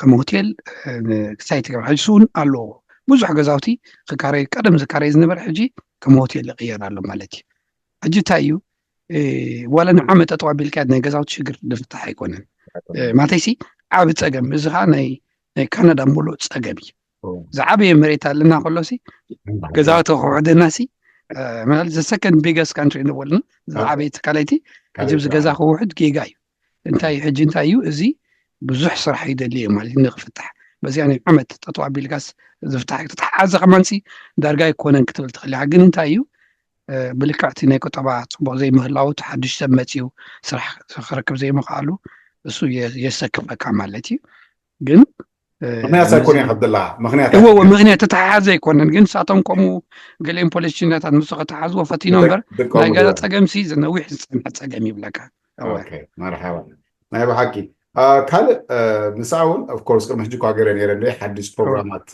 ከም ሆቴል ክሳይ ትገብር ሕጂ እውን ኣለዎ ብዙሕ ገዛውቲ ክካረይ ቀደም ዝካረይ ዝነበረ ሕጂ ከም ሆቴል ይቕየር ኣሎ ማለት እዩ ሕጂ እንታይ እዩ ዋላ ንዓመት ጠጠው ኣቢልካ ናይ ገዛውቲ ሽግር ዝፍታሕ ኣይኮነን ማለተይሲ ዓብ ፀገም እዚ ከዓ ናይ ካናዳ ሙሉእ ፀገም እዩ ዝዓበየ መሬት ኣለና ከሎሲ ገዛውቲ ክውሕደና ሲ ማለት ዘሰከንድ ቢገስት ካንትሪ ንበልና ዝዓበየ ትካለይቲ ሕጂ ብዚ ገዛ ክውሕድ ጌጋ እዩ እንታይ ሕጂ እንታይ እዩ እዚ ብዙሕ ስራሕ ይደሊ እዩ ማለት ንክፍታሕ በዚኣ ናይ ዓመት ጠጠው ኣቢልካስ ዝፍታሕ ተተሓዘ ከማንሲ ዳርጋ ኣይኮነን ክትብል ትኽእል ኢኻ ግን እንታይ እዩ ብልክዕቲ ናይ ቁጠባ ፅቡቅ ዘይምህላው፣ ሓዱሽ ሰብ መፅዩ ስራሕ ክረክብ ዘይምኽኣሉ፣ እሱ የሰክፈካ ማለት እዩ። ግን ምክንያት ኣይኮነ ይኸብድላ ምክንያት እወ ምክንያት ተተሓሓዘ ኣይኮነን። ግን ንሳቶም ከምኡ ገሊኦም ፖለቲሽኛታት ምስ ከተሓዝዎ ፈቲኖ እምበር ናይ ገዛ ፀገም ሲ ነዊሕ ዝፀንሐ ፀገም ይብለካ። መርሓባ። ናይ ብሓቂ ካልእ ምሳ እውን ኦፍኮርስ ቅድሚ ሕጂ እኳ ገይረ ነይረ እንደ ሓድሽ ፕሮግራማት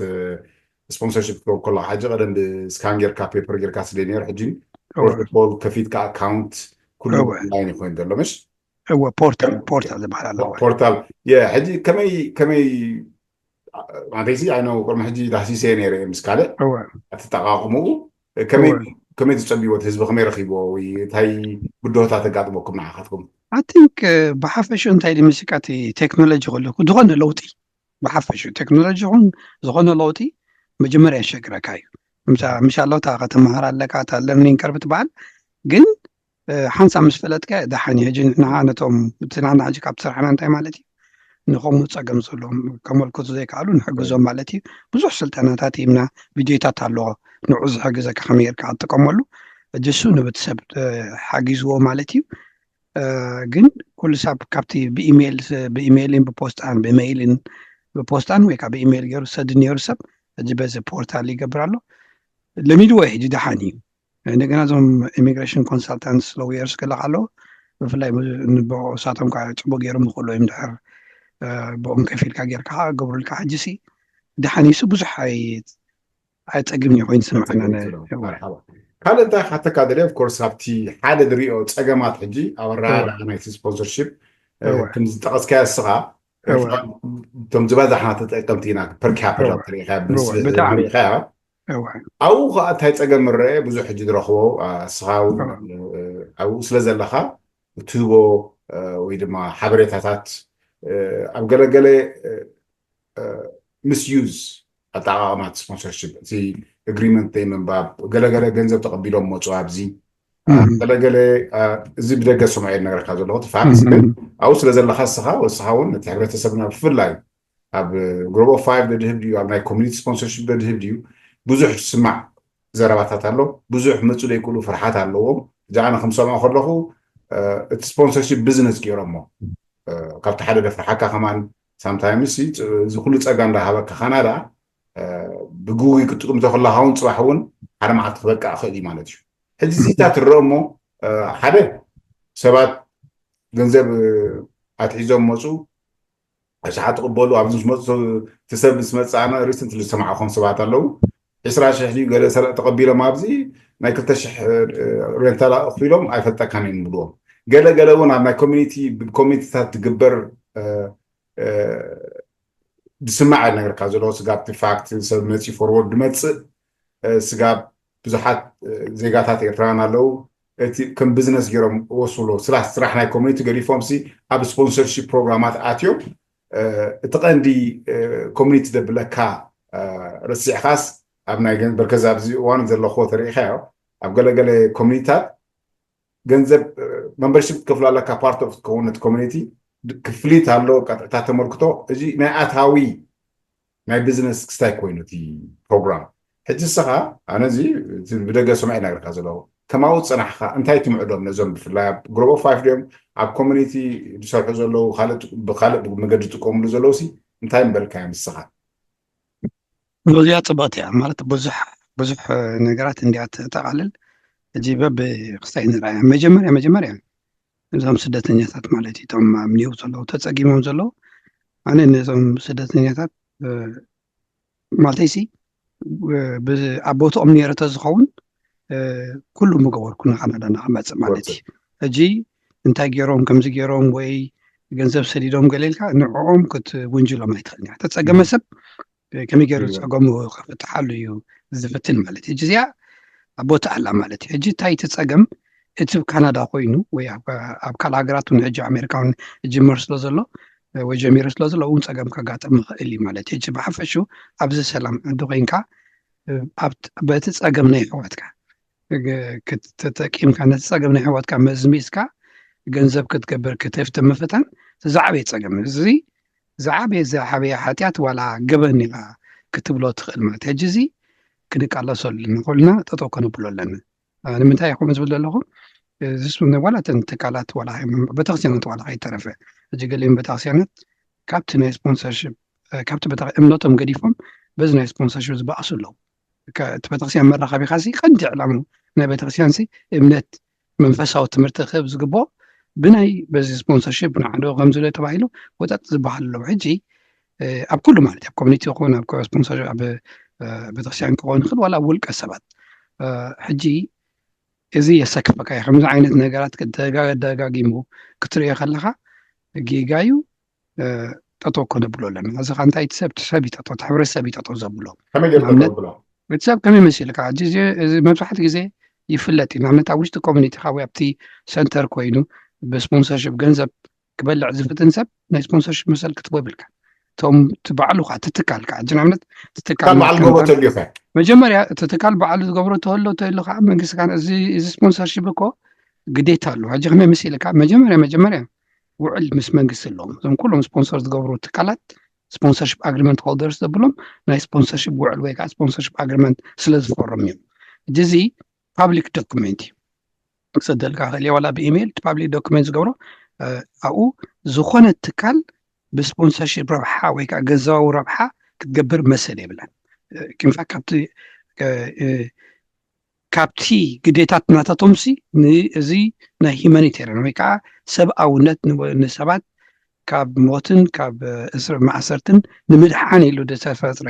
ስፖንሰርሽፕ ክረው ከለካ ሕጂ ቀደም ብስካን ጌርካ ፔፐር ጌርካ ስለ ነይሩ ሕጂ ፕሮቶኮል ከፊትካ ኣካውንት ኩሉ ኦንላይን ይኮይን ዘሎ ምሽ እወ ፖርታል ፖርታል ዝበሃል ኣለዎ። ፖርታል ሕጂ ከመይ ከመይ ማለተይሲ ኣይነ ቅድሚ ሕጂ ዳህሲሰ ነይረ ምስ ካልእ ኣተጠቃቅምኡ ከመይ ትፀብይዎ? ህዝቢ ከመይ ረኪብዎ ወይ እንታይ ብድሆታት ተጋጥመኩም ንዓኻትኩም? ኣይ ቲንክ ብሓፈሹ እንታይ ድምስካ እቲ ቴክኖሎጂ ከለኩ ዝኾነ ለውጢ ብሓፈሹ ቴክኖሎጂ ይኹን ዝኾነ ለውጢ መጀመርያ የሸግረካ እዩ። ምሻ ኣለውታ ከተመሃር ኣለካ እታ ለርኒንግ ከርብ ትበሃል ግን ሓንሳብ ምስ ፈለጥካ ደሓን እዩ። ሕጂ ንሕና ነቶም እቲ ንሕና ሕጂ ካብ ስራሕና እንታይ ማለት እዩ ንኸምኡ ፀገም ዘለዎም ከመልክቱ ዘይከኣሉ ንሕግዞም ማለት እዩ። ብዙሕ ስልጠናታት ይምና ቪድዮታት ኣለዎ ንዑ ዝሕግዘካ ከመይ ጌርካ ክትጥቀመሉ። ሕጂ እሱ ንቤተሰብ ሓጊዝዎ ማለት እዩ። ግን ኩሉ ሰብ ካብቲ ብኢሜይል ብኢሜይልን ብፖስጣን ብመይልን ብፖስጣን ወይ ከዓ ብኢሜይል ገይሩ ሰድ ነይሩ ሰብ ሕጂ በዚ ፖርታል ይገብር ኣሎ። ለሚድዎ ሕጂ ደሓን እዩ። እንደገና እዞም ኢሚግሬሽን ኮንሳልታንትስ ሎየርስ ገለ ከለዉ ብፍላይ ንሳቶም ከዓ ፅቡቅ ገይሮም ዝኽእሉ እዮም ድሕር ብኦም ከፊልካ ጌርካ ከዓ ገብሩልካ ሕጂ ሲ ደሓን እዩ ብዙሕ ኣይፀግም እዩ ኮይኑ ስምዓና። ካልእ እንታይ ካተካ ደለ ኮርስ ኣብቲ ሓደ ዝሪኦ ፀገማት ሕጂ ኣብ ኣረዳድኣ ናይቲ ስፖንሰርሽፕ ከም ዝጠቀስካዮ እስኻ እቶም ዝበዛሕና ተጠቀምቲ ኢና ፐር ካፒታ ተሪኢካ ምስሪኢካዮ ኣብኡ ከዓ እንታይ ፀገም ንረአ ብዙሕ ሕጂ ዝረኽቦ እስኻ እውን ኣብኡ ስለ ዘለካ እትህቦ ወይ ድማ ሓበሬታታት ኣብ ገለገለ ምስዩዝ ኣጠቃቅማት ስፖንሰርሽፕ እቲ ኣግሪመንት ዘይምንባብ ገለገለ ገንዘብ ተቀቢሎም መፁ ኣብዚ ገለገለ እዚ ብደገ ሰምዖ ነገርካ ዘለኹ ፋክት ግን ኣብኡ ስለ ዘለካ እስኻ ወስኻ እውን እቲ ሕብረተሰብና ብፍላይ ኣብ ግሩፕ ኦፍ ፋይቭ ደድህብ ድዩ ኣብ ናይ ኮሚኒቲ ስፖንሰርሽፕ ደድህብ ድዩ ብዙሕ ዝስማዕ ዘረባታት ኣሎ። ብዙሕ መፁ ዘይክእሉ ፍርሓት ኣለዎም። እጃ ኣነ ከምሰምዖ ከለኹ እቲ ስፖንሰርሽፕ ቢዝነስ ገይሮሞ ካብቲ ሓደ ደፍርሓካ ከማን ሳምታይምስ እዚ ኩሉ ፀጋ እንዳሃበካ ካናዳ ብግጉይ ክትጥቅምቶ ከለካ እውን ፅባሕ እውን ሓደ መዓልቲ ክበቃ ይኽእል እዩ ማለት እዩ። ሕጂ እዚታት ትረአ እሞ ሓደ ሰባት ገንዘብ ኣትሒዞም መፁ ኣሽሓ ትቕበሉ ኣብዚ ምስ መፁ እቲ ሰብ ምስ መፅእ ኣነ ሪሰንትሊ ዝሰማዕኹም ሰባት ኣለዉ ዕስራ ሽሕ ድዩ ገለ ሰለ ተቐቢሎም ኣብዚ ናይ ክልተ ሽሕ ሬንታል ኣኽፊሎም ኣይፈልጠካን እዮም ንብልዎም። ገለ ገለ እውን ኣብ ናይ ኮሚኒቲ ብኮሚኒቲታት ትግበር ዝስማዕ ነገርካ ዘለዎ ስጋብ እቲ ፋክት ሰብ መፂ ፎርወርድ ድመፅእ ስጋብ ብዙሓት ዜጋታት ኤርትራውያን ኣለዉ እቲ ከም ቢዝነስ ገይሮም ወስሎ ስራሕ ናይ ኮሚኒቲ ገዲፎም ሲ ኣብ ስፖንሰርሺፕ ፕሮግራማት ኣትዮም እቲ ቀንዲ ኮሚኒቲ ደብለካ ረሲዕካስ ኣብ ናይ በርከዚ ኣብዚ እዋን ዘለኽዎ ተሪኢኻዮ ኣብ ገለገለ ኮሚኒታት ገንዘብ መምበርሽፕ ትከፍሎ ኣለካ ፓርት ኦፍ ትከውን ነቲ ኮሚኒቲ ክፍሊት ኣሎ ቀጥታ ተመልክቶ እዚ ናይ ኣታዊ ናይ ቢዝነስ ክስታይ ኮይኑ እቲ ፕሮግራም ሕጂ እስኻ ኣነ እዚ ብደገ ሰማይ ይነግርካ ዘለኹ ከማኡ ፅናሕካ እንታይ ትምዕዶም ነዞም ብፍላይ ኣብ ግሩፕ ኦፍ ፋይቭ ድዮም ኣብ ኮሚኒቲ ዝሰርሑ ዘለዉ ብካልእ መገዲ ዝጥቀምሉ ዘለዉ ሲ እንታይ ምበልካዮም ንስኻ እዚኣ ፅብቕቲ እያ ማለት ብዙሕ ብዙሕ ነገራት እንዲያ ተጠቃልል ሕጂ በብ ክስታይ ንርኣያ መጀመርያ መጀመርያ እዞም ስደተኛታት ማለት እዩ እቶም ኣብ ኒው ዘለዉ ተፀጊሞም ዘለዉ ኣነ ነዞም ስደተኛታት ማለተይሲ ኣብ ቦትኦም ነይረ ተዝኸውን ኩሉ ምገበርኩ ንካናዳ ንክመፅእ ማለት እዩ ሕጂ እንታይ ገይሮም ከምዚ ገይሮም ወይ ገንዘብ ሰዲዶም ገሌልካ ንዕኦም ክትውንጅሎም ኣይትኽእል ተፀገመ ሰብ ከመይ ገይሩ ፀገሙ ክፍትሓሉ እዩ ዝፍትን ማለት እዩ እዚኣ ኣብ ቦታ ኣላ ማለት እዩ ሕጂ እንታይ እቲ ፀገም እቲ ካናዳ ኮይኑ ወይ ኣብ ካልእ ሃገራት እውን ሕጂ ኣሜሪካ እውን ጅመር ስለ ዘሎ ወይ ጀሚሩ ስለ ዘሎ እውን ፀገም ከጋጥም ይኽእል እዩ ማለት እዩ ብሓፈሹ ኣብዚ ሰላም ዓዲ ኮይንካ በቲ ፀገም ናይ ኣሕዋትካ ተጠቂምካ ነቲ ፀገም ናይ ኣሕዋትካ መዝሚዝካ ገንዘብ ክትገብር ክትህፍት ምፍታን ዝዓበየ ፀገም እዚ ዝዓበየ ዝዓበየ ሓጢኣት ዋላ ገበን ኢኻ ክትብሎ ትኽእል ማለት ሕጂ እዚ ክንቃለሰሉ ንኩልና ጠጠው ከነብሎ ኣለና ንምንታይ ከምኡ ዝብል ዘለኹ? እዚ ዋላ እተን ትካላት ዋላ ቤተክርስትያናት ዋላ ከይተረፈ፣ እዚ ገሊኦም ቤተክርስትያናት ካብቲ ናይ ስፖንሰርሽፕ ካብቲ እምነቶም ገዲፎም በዚ ናይ ስፖንሰርሽፕ ዝበኣሱ ኣለዉ። እቲ ቤተክርስትያን መራኸቢ ካሲ ቀንዲ ዕላሙ ናይ ቤተክርስትያን ሲ እምነት መንፈሳዊ ትምህርቲ ክህብ ዝግብኦ ብናይ በዚ ስፖንሰርሽፕ ንዓዶ ከም ዝለ ተባሂሉ ወጠጥ ዝበሃል ኣለዉ። ሕጂ ኣብ ኩሉ ማለት ኣብ ኮሚኒቲ ይኹን ኣብ ስፖንሰር ኣብ ቤተክርስትያን ክኸውን ይኽእል ዋላ ኣብ ውልቀ ሰባት ሕጂ እዚ የሰክፈካ እዩ። ከምዚ ዓይነት ነገራት ደጋጊሙ ክትርእዮ ከለኻ ጌጋዩ ጠጠው ከነብሎ ኣለና። እዚ ኻ እንታይ እቲ ሰብ ሰብ ይጠጦ እቲ ሕብረተሰብ ይጠጦ ዘብሎ ከመይ ገይሩ ንኣብነት ተብሎ? እቲ ሰብ ከመይ መሲልካ ሕጂ እዚ- እዚ መብዛሕትኡ ግዜ ይፍለጥ እዩ። ንኣብነት ኣብ ውሽጢ ኮሚኒቲኻ ወይ ኣብቲ ሰንተር ኮይኑ ብስፖንሰርሽፕ ገንዘብ ክበልዕ ዝፍትን ሰብ ናይ ስፖንሰርሽፕ መሰል ክትቦ ይብልካ። እቶም እቲ ባዕሉ ኻ ትትካልካ ሕጂ ንኣብነት ትትካል ካብ በዓል ማትካ ጎቦ መጠን- ተልዩኸ መጀመርያ እቲ ትካል በዓሉ ዝገብሮ ተህሎ ተህሎ ከዓ መንግስቲ ካን እዚ እዚ ስፖንሰርሽፕ እኮ ግዴታ ኣሎ። ሕጂ ከመይ መሲልካ መጀመርያ መጀመርያ ውዕል ምስ መንግስቲ ኣለዎም። እዞም ኩሎም ስፖንሰር ዝገብሩ ትካላት ስፖንሰርሽፕ ኣግሪመንት ሆልደርስ ዘብሎም ናይ ስፖንሰርሽፕ ውዕል ወይ ከዓ ስፖንሰርሽፕ ኣግሪመንት ስለ ዝፈረሙ እዮም። ሕጂ እዚ ፓብሊክ ዶክመንት እዩ። ክሰደልካ ክእል ዋላ ብኢሜይል እቲ ፓብሊክ ዶክመንት ዝገብሮ ኣብኡ ዝኾነ ትካል ብስፖንሰርሽፕ ረብሓ ወይ ከዓ ገንዘባዊ ረብሓ ክትገብር መሰል የብላን። ክንፋ ካብቲ ካብቲ ግዴታት ናታቶም ሲ እዚ ናይ ሂማኒቴሪያን ወይ ከዓ ሰብኣውነት ንሰባት ካብ ሞትን ካብ እስር ማእሰርትን ንምድሓን ኢሉ ዝተፈጥረ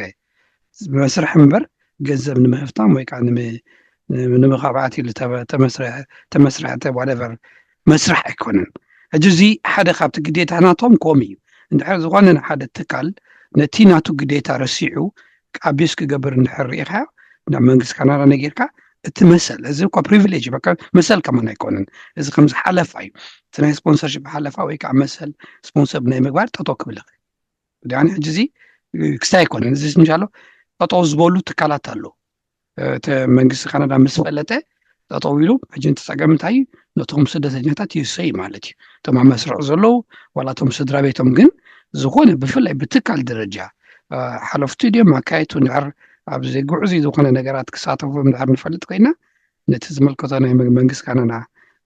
መስርሕ እምበር ገንዘብ ንምህፍታም ወይ ከዓ ንምኻብኣት ኢሉ ተመስርሐ ዋደቨር መስራሕ ኣይኮነን። ሕጂ እዚ ሓደ ካብቲ ግዴታ ናቶም ኮም እዩ። እንድሕር ዝኾነ ሓደ ትካል ነቲ ናቱ ግዴታ ረሲዑ ኣቢስ ክገብር እንድሕር ርኢኻ ናብ መንግስቲ ካናዳ ነጊርካ እቲ መሰል እዚ እኳ ፕሪቪሌጅ በቃ መሰል ከማን ኣይኮነን። እዚ ከምዚ ሓለፋ እዩ። እቲ ናይ ስፖንሰርሽፕ ሓለፋ ወይ ከዓ መሰል ስፖንሰር ናይ ምግባር ጠጠው ክብል ይኽእል። ዳኒ ሕጂ እዚ ክስታይ ኣይኮነን። እዚ ስምሻሎ ጠጠው ዝበሉ ትካላት ኣለዉ። እቲ መንግስቲ ካናዳ ምስ ፈለጠ ጠጠው ኢሉ ሕጂ እቲ ፀገም እንታይ እዩ? ነቶም ስደተኛታት ይሰይ ማለት እዩ። እቶም ኣብ መስርዕ ዘለዉ ዋላ እቶም ስድራ ቤቶም ግን ዝኾነ ብፍላይ ብትካል ደረጃ ሓለፍቱ ድዮም ኣካየቱ እንድሕር ኣብዚ ጉዕዚ ዝኾነ ነገራት ክሳተፉ እንድሕር ንፈልጥ ኮይና ነቲ ዝመልከቶ ናይ መንግስቲ ካናዳ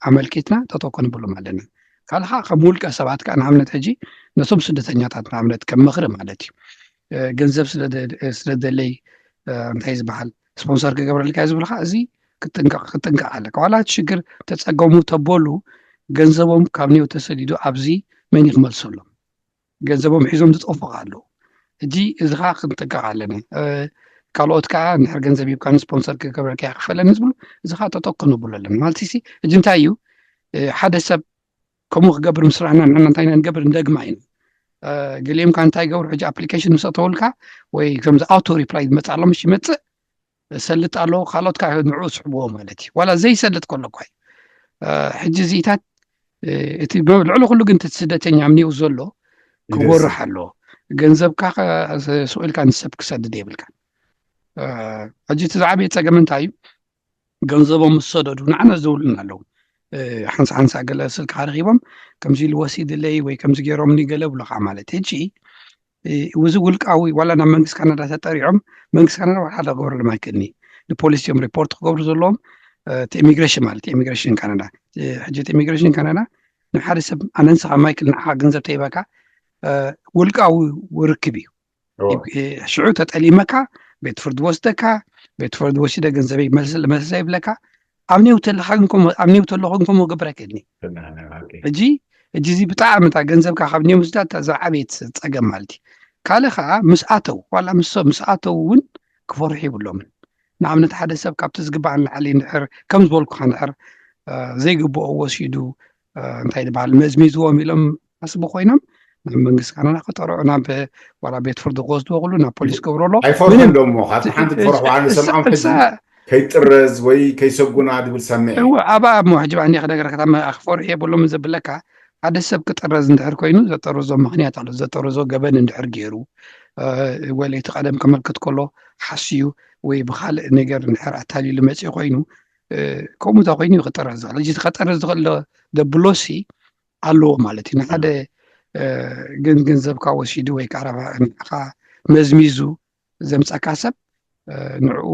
ኣመልኪትና ጠጠው ከንብሎም ኣለና። ካልእ ከዓ ከም ውልቀ ሰባት ከዓ ንኣብነት ሕጂ ነቶም ስደተኛታት ንኣብነት ከም ምኽሪ ማለት እዩ ገንዘብ ስለደለይ እንታይ ዝበሃል ስፖንሰር ክገብረልካ ዝብልካ እዚ ክትጥንቀቕ ኣለካ። ዋላ እቲ ሽግር ተፀገሙ ተበሉ ገንዘቦም ካብ ኔው ተሰዲዱ ኣብዚ መን ክመልሰሎም? ገንዘቦም ሒዞም ዝጠፍኡ ኣለዉ። ሕጂ እዚ ከዓ ክንጥንቀቕ ኣለና። ካልኦት ከዓ እንድሕር ገንዘብ ሂብካ ንስፖንሰር ክገብረልካ ክፈለኒ ዝብሉ እዚ ከዓ ጠጠው ክንብሉ ኣለና ማለት ሲ። ሕጂ እንታይ እዩ ሓደ ሰብ ከምኡ ክገብር ምስ ረኣና ንሕና እንታይ ኢና ንገብር? ንደግማ ኢና። ገሊኦም ከዓ እንታይ ይገብሩ? ሕጂ ኣፕሊኬሽን ምስ ኣተወልካ ወይ ከምዚ ኣውቶ ሪፕላይ ዝመፅእ ኣሎ ምሽ ይመፅእ ሰልጥ ኣሎ ካልኦት ከዓ ንዕኡ ስሕብዎ ማለት እዩ። ዋላ ዘይሰልጥ ከሎ እኳ እዩ። ሕጂ እዚኢታት እቲ ልዕሊ ኩሉ ግን እቲ ስደተኛ ኣብ ኒው ዘሎ ክጎርሕ ኣሎ። ገንዘብካ ስኢልካ ንሰብ ክሰድድ የብልካ። ሕጂ እቲ ዝዓበየ ፀገም እንታይ እዩ? ገንዘቦም ምስ ሰደዱ ንዓና ዝደውሉና ኣለዉ። ሓንሳ ሓንሳ ገለ ስልኪ ረኺቦም ከምዚ ኢሉ ወሲድለይ ወይ ከምዚ ገይሮምኒ ገለ ብሉኻ ማለት ሕጂ እዚ ውልቃዊ ዋላ ናብ መንግስቲ ካናዳ ተጠሪዖም መንግስቲ ካናዳ ዋላ ሓደ ክገብረሎም ኣይክእልኒ። ንፖሊስ እዮም ሪፖርት ክገብሩ ዘለዎም እቲ ኢሚግሬሽን ማለት ኢሚግሬሽን ካናዳ። ሕጂ እቲ ኢሚግሬሽን ካናዳ ንሓደ ሰብ ኣነንስኻ ማይክል ንዓኻ ገንዘብ ተይበካ ውልቃዊ ርክብ እዩ። ሽዑ ተጠሊመካ ቤት ፍርዲ ወስደካ ቤት ፍርዲ ወሲደ ገንዘበይ መልሰ ይብለካ። ኣብ ኔው ተለኻ ግን ከምኡ ኣብ ኔው ተለኹ ግን ከምኡ ክገብር ኣይክእልኒ። ሕጂ ሕጂ እዚ ብጣዕሚ እታ ገንዘብካ ካብ ኔው ምስዳድ እታ ዝዓበየት ፀገም ማለት እዩ። ካልእ ከዓ ምስ ኣተው ዋላ ምስ ሰብ ምስ ኣተው እውን ክፈርሑ የብሎምን። ንኣብነት ሓደ ሰብ ካብቲ ዝግባእ ንላዕሊ እንድሕር ከም ዝበልኩካ እንድሕር ዘይግብኦ ወሲዱ እንታይ ዝበሃል መዝሚዝዎም ኢሎም ኣስቡ ኮይኖም ናብ መንግስቲ ካናዳ ክጠርዑ ናብ ዋላ ቤት ፍርዲ ክወስድዎ ክሉ ናብ ፖሊስ ክገብሩ ኣሎ። ኣይፈርሑ ምንም ዶ እሞ ካብቲ ሓንቲ ትፈርሑ ኣነ ሰምዖም ሕጂ እሳ- ከይጥረዝ ወይ ከይሰጉና ድብል ሰምዐ። እወ ኣብኣ እሞ ሕጂ ባዕኒ ክነግረካ እታ መ- ክፈርሑ የብሎም ዘብለካ ሓደ ሰብ ክጥረዝ እንድሕር ኮይኑ ዘጠረዞ ምክንያት ኣሎ። ዘጠረዞ ገበን እንድሕር ገይሩ እ፣ ወይ እቲ ቀደም ከመልክት ከሎ ሓስዩ ወይ ብካልእ ነገር እንድሕር ኣታሊሉ መፅኡ ኮይኑ እ፣ ከምኡ እንተ ኮይኑ እዩ ክጥረዝ ዝኽእል። ሕጂ እቲ ከጥረዝ ዝኽእል ዶ- ደብሎሲ ኣለዎ ማለት እዩ። ንሓደ እ፣ ግን ገንዘብካ ወሲዱ ወይ ከዓ ረብሓ ንዓኻ መዝሚዙ ዘምፀካ ሰብ እ፣ ንዕኡ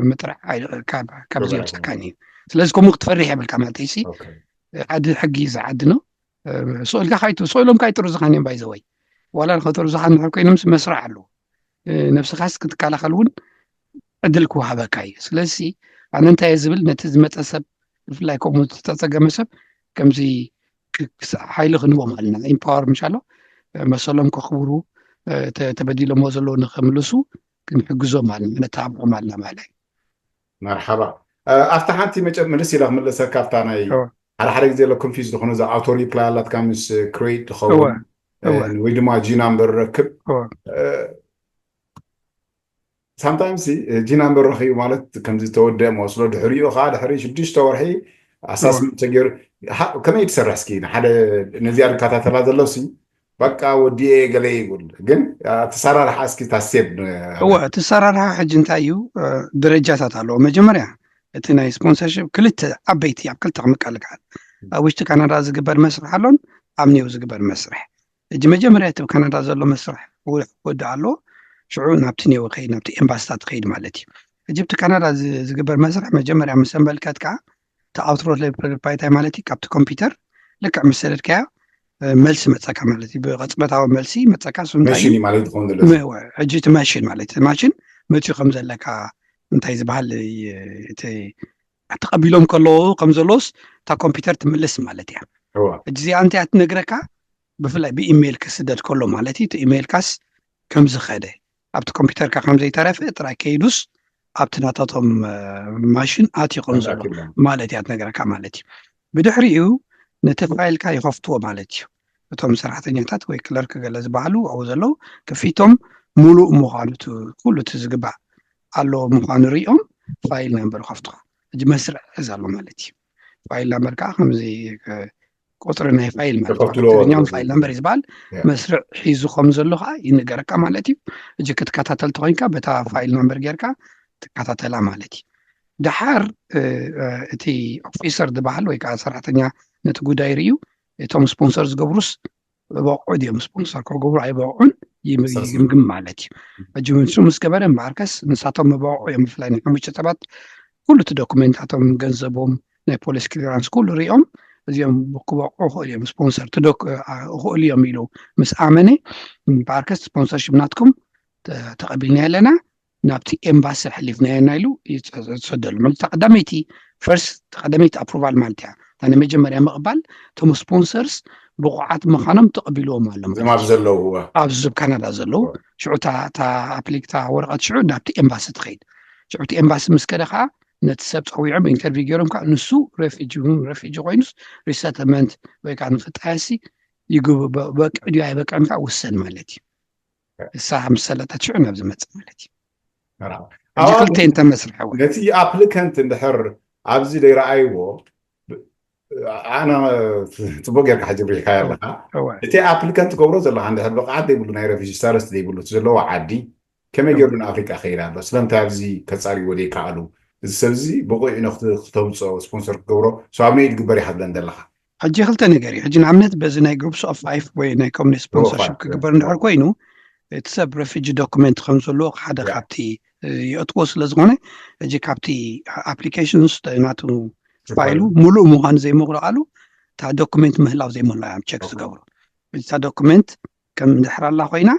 ምጥራዕ ኣይ- ካብ- ካብ ዶባይ። ዘውፀካን እዩ። ስለዚ ከምኡ ክትፈርሕ የብልካ ማለት እዩ። ሓደ ሕጊ ዝዓዲ ነው። ስእልካ ካይቱ ስእሎም ካይጥርዙኻን እዮም ባይዘወይ ዋላ ንኸጥርዙኻ እንድሕር ኮይኖምስ መስርሕ ኣለዎ። ነብስኻስ ክትከላኸል እውን ዕድል ክወሃበካ እዩ። ስለዚ ኣነ እንታይ እየ ዝብል ነቲ ዝመፀ ሰብ ብፍላይ ከምኡ ዝተፀገመ ሰብ ከምዚ ሓይሊ ክንቦም ኣለና ኢምፓወር ምሻሎ መሰሎም ከኽብሩ ተበዲሎሞ ዘለዉ ንኸምልሱ ክንሕግዞም ኣለና ነተባብዖም ኣለና ማለት እዩ። መርሓባ ኣብቲ ሓንቲ መጨ ምልስ ኢለ ክምልሰካ ኣብታ ናይ ሓደ ሓደ ግዜ ለ ኮንፊዝ ዝኾኑ እዛ ኣውቶ ሪፕላይ ኣላትካ ምስ ክሬት ትኸውን ወይ ድማ ጂ ናምበር ረክብ ሳምታይምስ ጂ ናምበር ረኺቡ ማለት ከምዚ ተወደአ መስሎ ድሕሪኡ ከዓ ድሕሪ ሽዱሽተ ወርሒ ኣሳስመንት ተገይሩ ከመይ ትሰርሕ እስኪ ንሓደ ነዚኣ ዝከታተላ ዘሎ ሲ በቃ ወዲኤ ገለ ይብል ግን ኣተሰራርሓ እስኪ ታስቴብ እወ እቲ ሰራርሓ ሕጂ እንታይ እዩ ደረጃታት ኣለዎ መጀመርያ እቲ ናይ ስፖንሰርሽፕ ክልተ ዓበይቲ ኣብ ክልተ ክምቀል ይከኣል ኣብ ውሽጢ ካናዳ ዝግበር መስርሕ ኣሎን ኣብ ኔው ዝግበር መስርሕ ሕጂ መጀመርያ እቲ ካናዳ ዘሎ መስርሕ ክወድእ ኣሎ ሽዑ ናብቲ ኔው ከይድ ናብቲ ኤምባስታት ከይድ ማለት እዩ ሕጂ ብቲ ካናዳ ዝግበር መስርሕ መጀመርያ ምስ ኣመልከትካ እቲ ኣውትሮ ሪፕላይ እንታይ ማለት እዩ ካብቲ ኮምፒውተር ልክዕ ምስ ሰደድካዮ መልሲ መፀካ ማለት እዩ ብቅፅበታዊ መልሲ መፀካ ሕጂ እቲ ማሽን ማለት እቲ ማሽን መፅኡ ከም ዘለካ እንታይ ዝበሃል ተቐቢሎም ከለዉ ከም ዘለውስ እታ ኮምፒውተር ትምልስ ማለት እያ ሕጂ እዚኣ እንታይ ትነግረካ ብፍላይ ብኢሜይል ክስደድ ከሎ ማለት እዩ እቲ ኢሜይልካስ ከም ዝኸደ ኣብቲ ኮምፒውተርካ ከም ዘይተረፈ ጥራይ ከይዱስ ኣብቲ ናታቶም ማሽን ኣትዩ ከም ዘሎ ማለት እያ ትነግረካ ማለት እዩ ብድሕሪኡ ነቲ ፋይልካ ይኸፍትዎ ማለት እዩ እቶም ሰራሕተኛታት ወይ ክለርክ ገለ ዝበሃሉ ኣብኡ ዘለዉ ክፊቶም ሙሉእ ምዃኑ ኩሉ እቲ ዝግባእ ኣለዎ ምዃኑ ሪኦም ፋይል ናምበር ይኸፍትኻ ሕጂ መስርዕ እዚ ኣሎ ማለት እዩ ፋይል ናምበር ከዓ ከምዚ ቁፅሪ ናይ ፋይል ማለት ትግርኛውን ፋይል ናምበር ዝበሃል መስርዕ ሒዙ ከም ዘሎ ከዓ ይንገረካ ማለት እዩ እጂ ክትከታተል ተኮይንካ በታ ፋይል ናምበር ጌርካ ትከታተላ ማለት እዩ ደሓር እቲ ኦፊሰር ዝበሃል ወይ ከዓ ሰራሕተኛ ነቲ ጉዳይ ርእዩ እቶም ስፖንሰር ዝገብሩስ በቑዑ ድዮም ስፖንሰር ከገብሩ ኣይበቑዑን ይግምግም ማለት እዩ ሕጂ ንሱ ምስ ገበረ እምበኣርከስ ንሳቶም መበቑዑ እዮም ብፍላይ ናይ ሓሙሽተ ሰባት ኩሉ እቲ ዶኩሜንታቶም ገንዘቦም ናይ ፖሊስ ክሊራንስ ኩሉ ሪኦም እዚኦም ክበቑዑ ክእሉ እዮም ስፖንሰር ትደክ ክእሉ እዮም ኢሉ ምስ ኣመነ እምበኣርከስ ስፖንሰርሽፕ ናትኩም ተቐቢልና ኣለና ናብቲ ኤምባሲ ኣሕሊፍናዮ ኢና ኢሉ ይሰደሉ ማለት ቀዳመይቲ ፈርስት ቀዳመይቲ ኣፕሩቫል ማለት እያ እታ ናይ መጀመርያ ምቕባል እቶም ስፖንሰርስ ብቑዓት ምዃኖም ተቐቢልዎም ኣሎ ማለት እዞም ኣብ ዘለዉ ኣብዚ ኣብ ካናዳ ዘለዉ ሽዑ እታ ኣፕሊክታ ወረቐት ሽዑ ናብቲ ኤምባሲ ትኸይድ ሽዑ እቲ ኤምባሲ ምስ ከደ ከዓ ነቲ ሰብ ፀዊዖም ኢንተርቪው ገይሮም ከዓ ንሱ ሬፊጂ እውን ሬፊጂ ኮይኑስ ሪሰትልመንት ወይ ከዓ ንክጣየሲ ይግብ በቅዕ ድዩ ኣይበቅዕን ከዓ ውሰን ማለት እዩ እሳ ምስ ሰለጠት ሽዑ ናብ ዝመፅእ ማለት እዩ ሕጂ ክልተ እንተ መስርሐ እውን ነቲ ኣፕሊካንት እንድሕር ኣብዚ ዘይረኣይዎ ኣነ ፅቡቅ ጌርካ ሕጂ ብሪሕካ ኣለካ እቲ ኣፕሊካንት ትገብሮ ዘለካ እንድሕር ብቅዓት ዘይብሉ ናይ ረፊጂ ስታተስ ዘይብሉ እቲ ዘለዎ ዓዲ ከመይ ገይሩ ንኣፍሪቃ ከይድ ኣሎ ስለምንታይ ኣብዚ ከፃርይዎ ዘይከኣሉ እዚ ሰብ እዚ ብቁዕ ኢኖ ክተውፅኦ ስፖንሰር ክገብሮ ሰው ኣብ ነይ ድግበር ኢካ ትብለን ዘለካ ሕጂ ክልተ ነገር እዩ ሕጂ ንኣብነት በዚ ናይ ግሩፕስ ኦፍ ፋይፍ ወይ ናይ ኮሚኒቲ ስፖንሰርሽፕ ክግበር እንድሕር ኮይኑ እቲ ሰብ ረፊጂ ዶኩመንት ከም ዘለዎ ሓደ ካብቲ የእትዎ ስለ ዝኾነ ሕጂ ካብቲ ኣፕሊኬሽንስ ናቱ ፋይሉ ሙሉእ ምዃኑ ዘይምቕልቃሉ እታ ዶኩመንት ምህላው ዘይምህላው እዮም ቸክ ዝገብሩ እታ ዶኩመንት ከም እንድሕር ኣላ ኮይና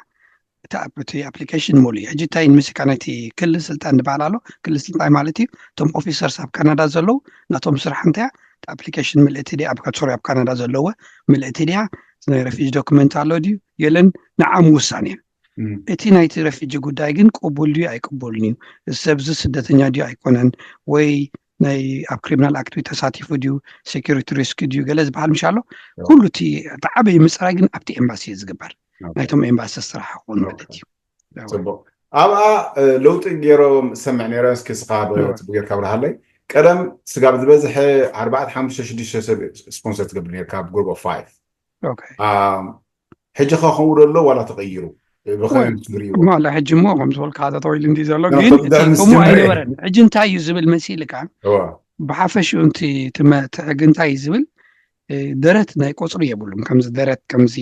እቲ ኣፕሊኬሽን ሙሉ እዩ ሕጂ እንታይ ንምስካ ናይቲ ክልል ስልጣን ዝበሃል ኣሎ ክልል ስልጣን ማለት እዩ እቶም ኦፊሰርስ ኣብ ካናዳ ዘለዉ ናቶም ስራሕ እንታይ ኣፕሊኬሽን ምልእቲ ድያ ኣብ ሶሪ ኣብ ካናዳ ዘለዎ ምልእቲ ድያ ናይ ረፊጂ ዶክመንት ኣሎ ድዩ የለን ንዓም ውሳኔ እዩ እቲ ናይቲ ረፊጂ ጉዳይ ግን ቅቡል ድዩ ኣይቅቡልን እዩ ሰብዚ ስደተኛ ድዩ ኣይኮነን ወይ ናይ ኣብ ክሪሚናል ኣክት ተሳቲፉ ድዩ ሴኩሪቲ ሪስክ ድዩ ገለ ዝበሃል ምሽ ኣሎ ኩሉ እቲ ዓበይ ምፅራይ ግን ኣብቲ ኤምባሲ እዩ ዝግበር ናይቶም ኤምባሲ ስራሕ ክኾኑ ማለት እዩ ፅቡቅ ኣብኣ ለውጢ ገይሮም ሰምዕ ነረ እስኪ ስኻ ፅቡቅ ጌርካ ብርሃለይ ቀደም ስጋብ ዝበዝሐ ኣርባዕተ ሓሙሽተ ሽዱሽተ ሰብ ስፖንሰር ትገብር ነርካ ኣብ ግሩፕ ኦፍ ፋይቭ ሕጂ ከ ከምኡ ደሎ ዋላ ተቀይሩ ብኸመይ ትሪእዎ ማለ ሕጂ እሞ ከም ዝበልካ ተተወይሉ እንዲ ዘሎ ግን ከምኡ ኣይነበረን ሕጂ እንታይ እዩ ዝብል መሲልካ ብሓፈሽኡ እቲ ሕጊ እንታይ እዩ ዝብል ደረት ናይ ቁፅሪ የብሉን ከምዚ ደረት ከምዚ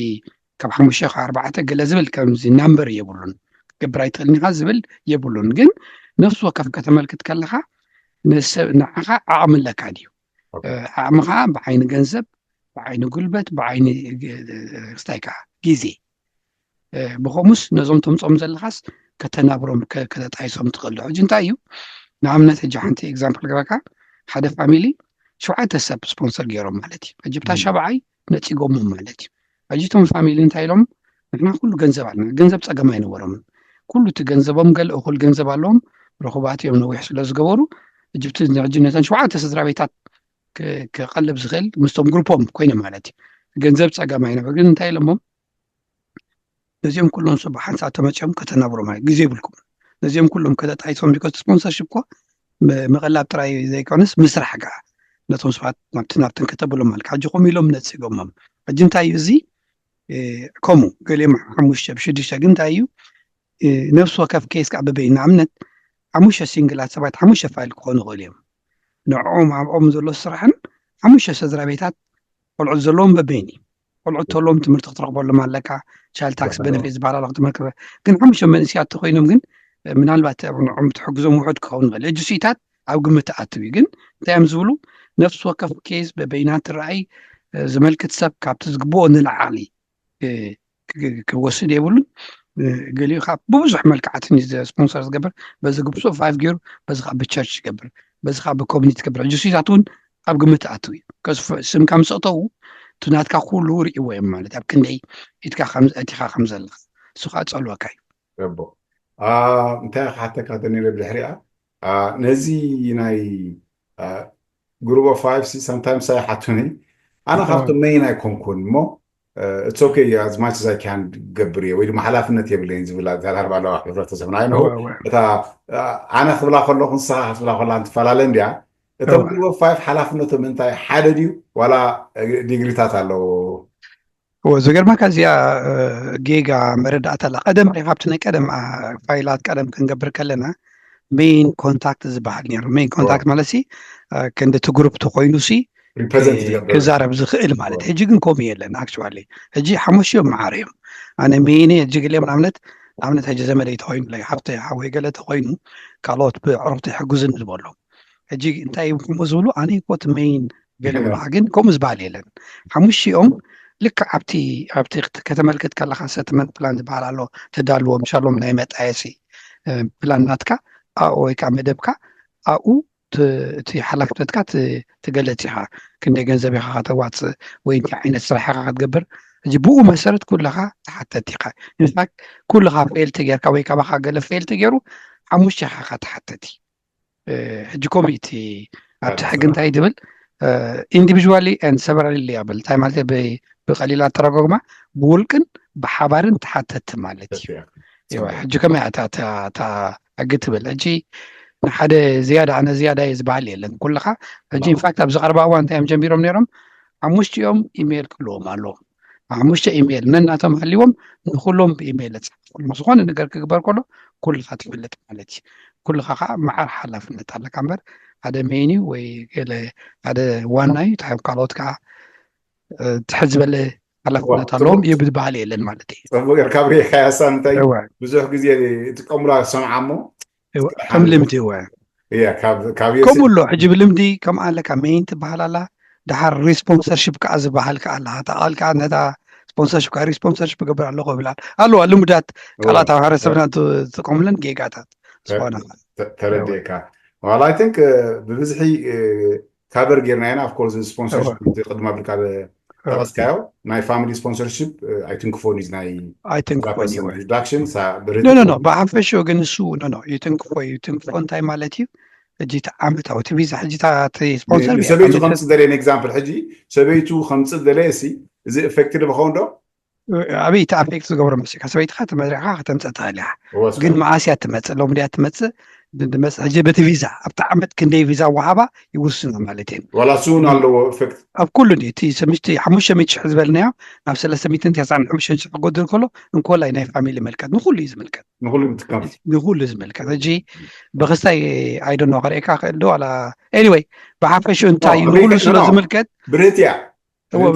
ካብ ሓሙሽተ ካብ ኣርባዕተ ገለ ዝብል ከምዚ ናምበር የብሉን ክትገብር ኣይትኽእልን ኢኻ ዝብል የብሉን ግን ነፍሲ ወከፍ ከተመልክት ከለካ ንሰብ ንዓኻ ዓቕሚ ኣለካ ድዩ? ዓቕሚ ከዓ ብዓይኒ ገንዘብ፣ ብዓይኒ ጉልበት፣ ብዓይኒ እንታይ ከዓ ግዜ። ብኸሙስ ነዞም ተምፅኦም ዘለኻስ ከተናብሮም ከተጣይሶም ትኽእል ዶ? ሕጂ እንታይ እዩ? ንኣብነት ሕጂ ሓንቲ ኤግዛምፕል ገረካ፣ ሓደ ፋሚሊ ሸውዓተ ሰብ ስፖንሰር ገይሮም ማለት እዩ። ሕጂ ብታ ሸብዓይ ነፂጎሞም ማለት እዩ። ሕጂ እቶም ፋሚሊ እንታይ ኢሎም? ንሕና ኩሉ ገንዘብ ኣለና። ገንዘብ ፀገም ኣይነበሮምን። ኩሉ እቲ ገንዘቦም ገለ እኹል ገንዘብ ኣለዎም። ርኹባት እዮም ነዊሕ ስለ ዝገበሩ፣ ሕጂ ነተን ሸውዓተ ስድራ ቤታት ክቐልብ ዝኽእል ምስቶም ግሩፖም ኮይነ ማለት እዩ። ገንዘብ ፀገም ኣይነበር። ግን እንታይ ኢሎሞም? ነዚኦም ኩሎም ሰብ ብሓንሳብ ተመፅኦም ከተናብሮ ማለት ግዜ ይብልኩም። ነዚኦም ኩሎም ከተጣይሶም ቢኮዝ ስፖንሰርሽፕ እኮ መቐላብ ጥራይ ዘይኮነስ ምስራሕ ከዓ ነቶም ሰባት ናብቲ ናብትን ከተብሎም ማለት ሕጂ ኮም ኢሎም ነፂጎሞም። ሕጂ እንታይ እዩ እዚ? ከምኡ ገሊኦም ሓሙሽተ ብሽዱሽተ ግን እንታይ እዩ? ነፍሲ ወከፍ ኬስ ከዓ በበይ ንኣብነት ሓሙሽተ ሲንግላት ሰባት ሓሙሽተ ፋይል ክኾኑ ይኽእሉ እዮም። ንዕኦም ኣብኦም ዘሎ ስራሕን ሓሙሽተ ስድራ ቤታት ቆልዑት ዘለዎም በበይኒ ቆልዑት ተለዎም ትምህርቲ ክትረኽበሎም ኣለካ። ቻይልድ ታክስ ቤነፊት ዝበሃል ኣሎ ክትመክበ። ግን ሓሙሽተ መንእስያት ተኮይኖም ግን ምናልባት ንዕኦም ትሕግዞም ውሑድ ክኸውን ይኽእል። ሕጂ ስኢታት ኣብ ግምት ኣትው እዩ። ግን እንታይ እዮም ዝብሉ? ነፍሲ ወከፍ ኬስ በበይና ትረኣይ፣ ዝመልክት ሰብ ካብቲ ዝግብኦ ንላዓሊ ክወስድ የብሉን። ገሊኡ ካብ ብብዙሕ መልክዓትን ስፖንሰር ዝገብር፣ በዚ ግብፁ ፋይቭ ገይሩ፣ በዚ ካብ ብቸርች ይገብር፣ በዚ ካብ ብኮሚኒቲ ይገብር። ሕጂ ስኢታት እውን ኣብ ግምት ኣትው እዩ። ስምካ ምስ ኣተው እቲ ናትካ ኩሉ ርእይዎ እዮም ማለት ኣብ ክንደይ ኢትካ እቲኻ ከም ዘለኻ እሱ ከዓ ፀልወካ እዩ። ረቦ እንታይ ክሓተካ ተኒረ ብድሕሪኣ ነዚ ናይ ግሩፕ ኦፍ ፋይቭ ሲ ሳምታይምስ ኣይሓቱኒ። ኣነ ካብቶም መይን ኣይኮንኩን እሞ it's okay as much as I can ገብር እየ ወይ ድማ ሓላፍነት የብለይን ዝብላ ተዛርባ ኣለዋ ሕብረተሰብና። ኣይ እታ ኣነ ክብላ ከለኹ ንስኻ ክትብላ ከላ እንትፈላለ እንድያ። እቶም ግሩፕ ኦፍ ፋይቭ ሓላፍነቶም እንታይ ሓደ ድዩ ዋላ ዲግሪታት ኣለዎ? እዎ ዝገርመካ እዚኣ ጌጋ መረዳእታ ኣላ። ቀደም ሪኻ ኣብቲ ናይ ቀደም ፋይላት ቀደም ክንገብር ከለና ሜይን ኮንታክት ዝበሃል ነይሩ። ሜይን ኮንታክት ማለት ሲ ክንዲ እቲ ግሩፕ ተኮይኑ ሲ ክዛረብ ዝኽእል ማለት። ሕጂ ግን ከምኡ የለን። ኣክቹዋሊ ሕጂ ሓሙሽቲኦም መዓር እዮም። ኣነ ሜይነ ሕጂ ገሊኦም ንኣብነት ንኣብነት ሕጂ ዘመደይ ተኮይኑ ሓፍተ ሓወይ ገለ ተኮይኑ ካልኦት ብዕሩክቲ ሕጉዝን ዝበሎ ሕጂ እንታይ እዮም ከምኡ ዝብሉ ኣነ ኮት ሜይን ገለ ግን ከምኡ ዝበሃል የለን። ሓሙሽቲኦም ልክዕ ኣብቲ ኣብቲ ከተመልክት ከለካ ሰትመንት ፕላን ዝበሃል ኣሎ ተዳልዎም ሻሎም ናይ መጣየሲ ፕላን ናትካ ኣብኡ ወይ ከዓ መደብካ ኣብኡ እቲ ሓላፍነትካ ትገልፅ ኢኻ። ክንደይ ገንዘብ ኢኻ ከተዋፅእ ወይ እንታይ ዓይነት ስራሕ ኢኻ ክትገብር። እዚ ብኡ መሰረት ኩለኻ ተሓተት ኢኻ። ኢንፋክት ኩልኻ ፌል ተጌርካ ወይ ካባኻ ገለ ፌል ተጌሩ ሓሙሽተ ኢኻ ተሓተቲ። ሕጂ ኮሚቲ ኣብቲ ሕጊ እንታይ ትብል? ኢንዲቪዥዋሊ ን ሰቨራሊ ሊያብል እንታይ ማለት ብቀሊል ኣተረጎግማ ብውልቅን ብሓባርን ተሓተቲ ማለት እዩ። ሕጂ ከመይ ሕጊ ትብል? ሕጂ ንሓደ ዝያዳ ኣነ ዝያዳ እየ ዝበሃል የለን። ኩልኻ ሕጂ ኢንፋክት ኣብዚ ቀረባ እዋን እንታይ እዮም ጀሚሮም ነይሮም? ሓሙሽቲኦም ኢሜይል ክህልዎም ኣለዎም። ሓሙሽተ ኢሜይል ነናቶም ሃልዎም ንኩሎም ብኢሜይል ዝፅሓፍ ዝኾነ ነገር ክግበር ከሎ ኩልኻ ትፈልጥ ማለት እዩ። ኩልኻ ከዓ መዓር ሓላፍነት ኣለካ እምበር ሓደ ሜይን እዩ ወይ ገለ ሓደ ዋና እዩ። እንታይ ካልኦት ከዓ ትሕት ዝበለ ሓላፍነት ኣለዎም ይብል በሃል የለን ማለት እዩ። ፅቡቅ ጌርካ ብሬካ ያሳ እንታይ ብዙሕ ግዜ ጥቀሙላ ሰምዓ እሞ ከም ልምዲ እወ ከምኡ ኣሎ። ሕጂ ብልምዲ ከም ኣለካ ሜይን ትበሃል ኣላ። ድሓር ሪስፖንሰርሽፕ ከዓ ዝበሃል ከዓ ኣለካ። ተቃልካ ነታ ስፖንሰርሽፕ ከዓ ሪስፖንሰርሽፕ ገብር ኣለኹ ይብላል ኣለዋ። ልሙዳት ቃላት ኣብ ማሕበረሰብና ዝጥቀሙለን ጌጋታት ዝኾነ ተረዲእካ። ዋላ ኣይ ቲንክ ብብዝሒ ካቨር ጌርና ኢና። ኦፍኮርስ ስፖንሰርሽፕ ቅድማ ብልካ ጠቀስካዮ ናይ ፋሚሊ ስፖንሰርሽፕ ኣይትንክፎን እዩ ናይ ኣይትንክፎን እዩ። ፕሮዳክሽን ኖ ኖ ብሓፈሽኡ ግን እሱ ኖ ኖ ይትንክፎ እዩ። ይትንክፎ እንታይ ማለት እዩ? ሕጂ እቲ ዓመታዊ እቲ ቪዛ ሕጂ እቲ ስፖንሰር ሰበይቱ ከምፅእ ደለየ ንኤግዛምፕል ሕጂ ሰበይቱ ከምፅእ ደለየ ሲ እዚ ኤፌክትድ ብኸውን ዶ? ኣበይ እቲ ኣፌክት ዝገብሮ መሲልካ ሰበይትካ ተመሪዕካ ከተምፅእ ትኽእል ኢኻ። ግን መዓስ እያ ትመፅእ? ሎም ድያ ትመፅእ? ሕጂ በቲ ቪዛ ኣብቲ ዓመት ክንደይ ቪዛ ወሃባ ይውስኖ ማለት እዩ። ዋላ እሱ እውን ኣለዎ ኤፌክት ኣብ ኩሉ ድዩ እቲ ሰምሽቲ ሓሙሽተ ሚእቲ ሽሕ ዝበልናዮ ናብ ሰለስተ ሚእትን ተስዓን ሓሙሽተን ሽሕ ክጎድል ከሎ እንኮላይ ናይ ፋሚሊ መልከት ንኩሉ እዩ ዝምልከት። ንኩሉ ምትካም ንኩሉ ዝምልከት ሕጂ ብክስታይ ኣይደኖ ከርእየካ ክእል ዶ ዋላ ኤኒወይ ብሓፈሽኡ እንታይ እዩ ንኩሉ ስለ ዝምልከት ብርህት እያ።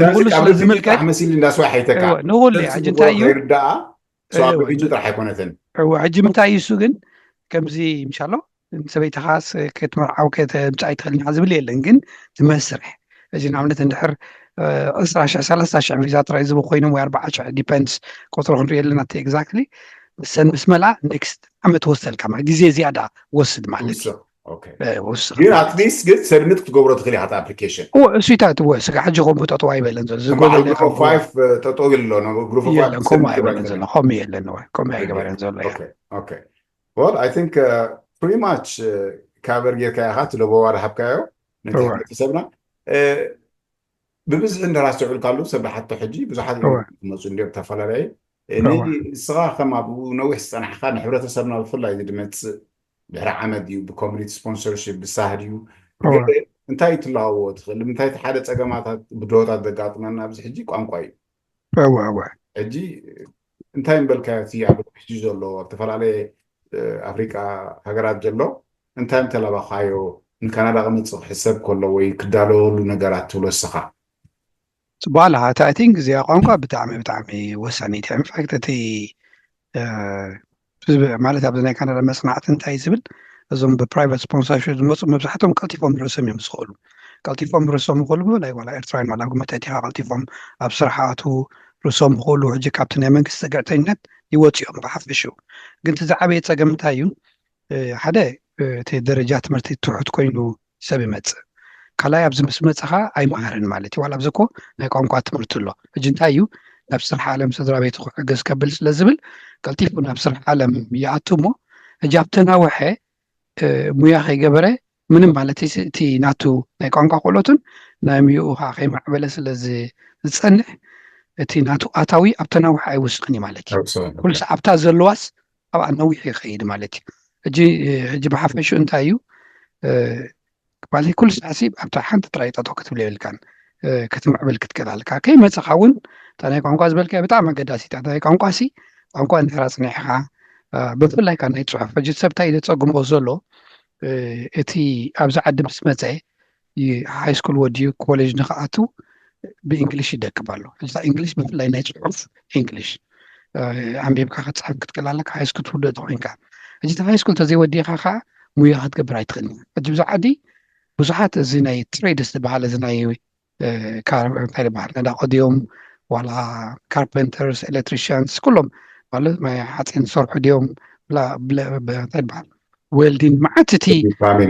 ንኩሉ ስለ ዝምልከት መሲል እንዳስዋ ሓይተካ ንኩሉ ሕጂ እንታይ እዩ ርዳኣ ሰዋቢቱ ጥራሕ ኣይኮነትን። ሕጂ ምንታይ እዩ እሱ ግን ከምዚ ምሻሎ ሰበይትኻስ ክትመርዓው ከተምፅኣ ኣይትኽእልን ኢኻ ዝብል የለን። ግን እቲ መስርሕ፣ እዚ ንኣብነት እንድሕር ዕስራ ሽሕ ሰላሳ ሽሕ ቪዛ ጥራይ ዝቡ ኮይኖም ወይ ኣርባዓ ሽሕ፣ ዲፐንድስ፣ ቁፅሪ ክንሪኦ ኣለና እቲ ኤግዛክትሊ። ሰን ምስ መልኣ ኔክስት ዓመት ወሰልካ ማለት ግዜ ዝያዳ ወስድ ማለት እዩ። ግን ኣትሊስት ግን ሰድሚት ክትገብሮ ትኽእል ኢኻ ኣፕሊኬሽን። እሱታት ወ ስጋ ሕጂ ከምኡ ጠጠው ኣይበለን ዘሎ ዝጎበለ ጠጠው ኢሉ ኣሎ። የለን ከምኡ ኣይበለን ዘሎ ከምኡ የለን ከምኡ ኣይገበረን ዘሎ። Well, I think pretty much cover ጌርካ ኢኻ፣ እቲ ለበዋ ዝሃብካዮ ነቲ ሕብረተሰብና ብብዝሒ እንድሕር ኣስተውዒልካሉ ሰብ ሓቶ ሕጂ ብዙሓት ክመፁ እንዲዮም ተፈላለየ። ንስኻ ከም ኣብኡ ነዊሕ ዝፀናሕካ ንሕብረተሰብና ብፍላይ እዚ ድመፅእ ድሕሪ ዓመት ድዩ ብኮሚኒቲ ስፖንሰርሽፕ ብሳህ ድዩ እንታይ ትለዋዎ ትኽእል ምንታይ ሓደ ፀገማታት ብድሆታት ዘጋጥመና ኣብዚ ሕጂ ቋንቋ እዩ። ሕጂ እንታይ ምበልካዮ እቲ ኣብ ሕጂ ዘሎ ኣብ ዝተፈላለየ ኣፍሪቃ ሃገራት ዘሎ እንታይ ምተላባኻዮ ንካናዳ ክመፅእ ክሕሰብ ከሎ ወይ ክዳለወሉ ነገራት ትብሎ እስኻ? ጽቡቅ ኣለኻ። እቲ I think እዚኣ ቋንቋ ብጣዕሚ ብጣዕሚ ወሳኒት እያ። In fact እቲ ማለት ኣብዚ ናይ ካናዳ መጽናዕቲ እንታይ ዝብል እዞም ብ private sponsorship ዝመጹ መብዛሕትኦም ቀልጢፎም ርእሶም እዮም ዝኽእሉ። ቀልጢፎም ርእሶም ይኽእሉ ብፍላይ ዋላ ኤርትራውያን ዋላ መተቲኻ ቀልጢፎም ኣብ ስራሕ ኣትዉ ርእሶም ይኽእሉ። ሕጂ ካብቲ ናይ መንግስቲ ጽግዕተኝነት ይወጽኦም ብሓፈሽኡ። ግን እቲ ዝዓበየ ጸገም እንታይ እዩ? ሓደ እቲ ደረጃ ትምህርቲ ትሑት ኮይኑ ሰብ ይመፅእ። ካልኣይ ኣብዚ ምስ መፅኻ ኣይመሃርን ማለት እዩ። ዋላ ኣብዚ እኮ ናይ ቋንቋ ትምህርቲ ኣሎ። ሕጂ እንታይ እዩ ናብ ስራሕ ዓለም ስድራ ቤቱ ክሕገዝ ከብል ስለ ዝብል ቀልጢፉ ናብ ስራሕ ዓለም ይኣቱ እሞ ሕጂ ኣብ ተናውሐ ሙያ ከይገበረ ምንም ማለት እቲ ናቱ ናይ ቋንቋ ክእለቱን ናይ ሙያኡ ከዓ ከይማዕበለ ስለ ዝፀንሕ እቲ ናቱ ኣታዊ ኣብ ተናውሐ ኣይውስኽን እዩ ማለት እዩ። ኩሉ ሰዓብታ ዘለዋስ ኣብኣ ነዊሕ ይኸይድ ማለት እዩ። ሕጂ ሕጂ ብሓፈሹ እንታይ እዩ ማለት ኩሉ ሰዓሲ ኣብታ ሓንቲ ጥራይ ጠጠው ክትብል የብልካን ክትምዕብል ክትክእል ኣለካ። ከይመፀኻ እውን እታ ናይ ቋንቋ ዝበልካዮ ብጣዕሚ ኣገዳሲት እያ። ናይ ቋንቋ ሲ ቋንቋ እንድሕር ኣፅኒሕኻ ብፍላይ ከዓ ናይ ፅሑፍ ሕጂ ሰብ እንታይ ዘፀግሞ ዘሎ እቲ ኣብዚ ዓዲ ምስ መፀ ሃይ ስኩል ወዲኡ ኮሌጅ ንክኣቱ ብእንግሊሽ ይደክም ኣሎ። ሕጂ እንግሊሽ ብፍላይ ናይ ፅሑፍ እንግሊሽ ኣንቢብካ ክትፅሕፍ ክትክእል ኣለካ ሃይ ስኩል ትውድእ ተኮይንካ። ሕጂ ሃይ ስኩል ተዘይወዲእካ ከዓ ሙያ ክትገብር ኣይትኽእልን። ሕጂ ብዙ ዓዲ ብዙሓት እዚ ናይ ትሬድስ ዝበሃል እዚ ናይ እንታይ ዝበሃል ነዳቆ ድዮም ዋላ ካርፐንተርስ ኤሌክትሪሽንስ ኩሎም ማለት ናይ ሓፂን ዝሰርሑ ድዮም እንታይ ዝበሃል ዌልዲን መዓት እቲ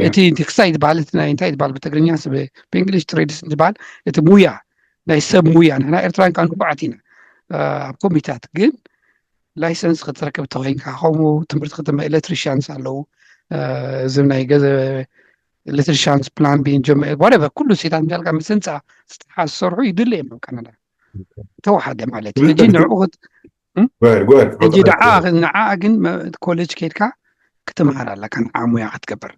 እቲ ክሳይ ዝበሃል እቲ ናይ እንታይ ዝበሃል ብትግርኛ ብእንግሊሽ ትሬድስ ዝበሃል እቲ ሙያ ናይ ሰብ ሙያ ንሕና ኤርትራን ከዓ ንፉዓት ኢና ኣብ ኮሚታት ግን ላይሰንስ ክትረክብ ተኮይንካ ከምኡ ትምህርቲ ክትመ ኤሌክትሪሽንስ ኣለዉ እዚ ናይ ገዘ ኤሌክትሪሽንስ ፕላምቢን ጀመ whatever ኩሉ ሴታት እንዳልካ ምስ ህንፃ ዝተሓዝ ዝሰርሑ ይድለ እዮም ኣብ ካናዳ ተወሓደ ማለት እዩ ሕጂ ንዕኡ ሕጂ ደዓ ንዓ ግን ኮሌጅ ከይድካ ክትምሃር ኣለካ ንዓ ሙያ ክትገብር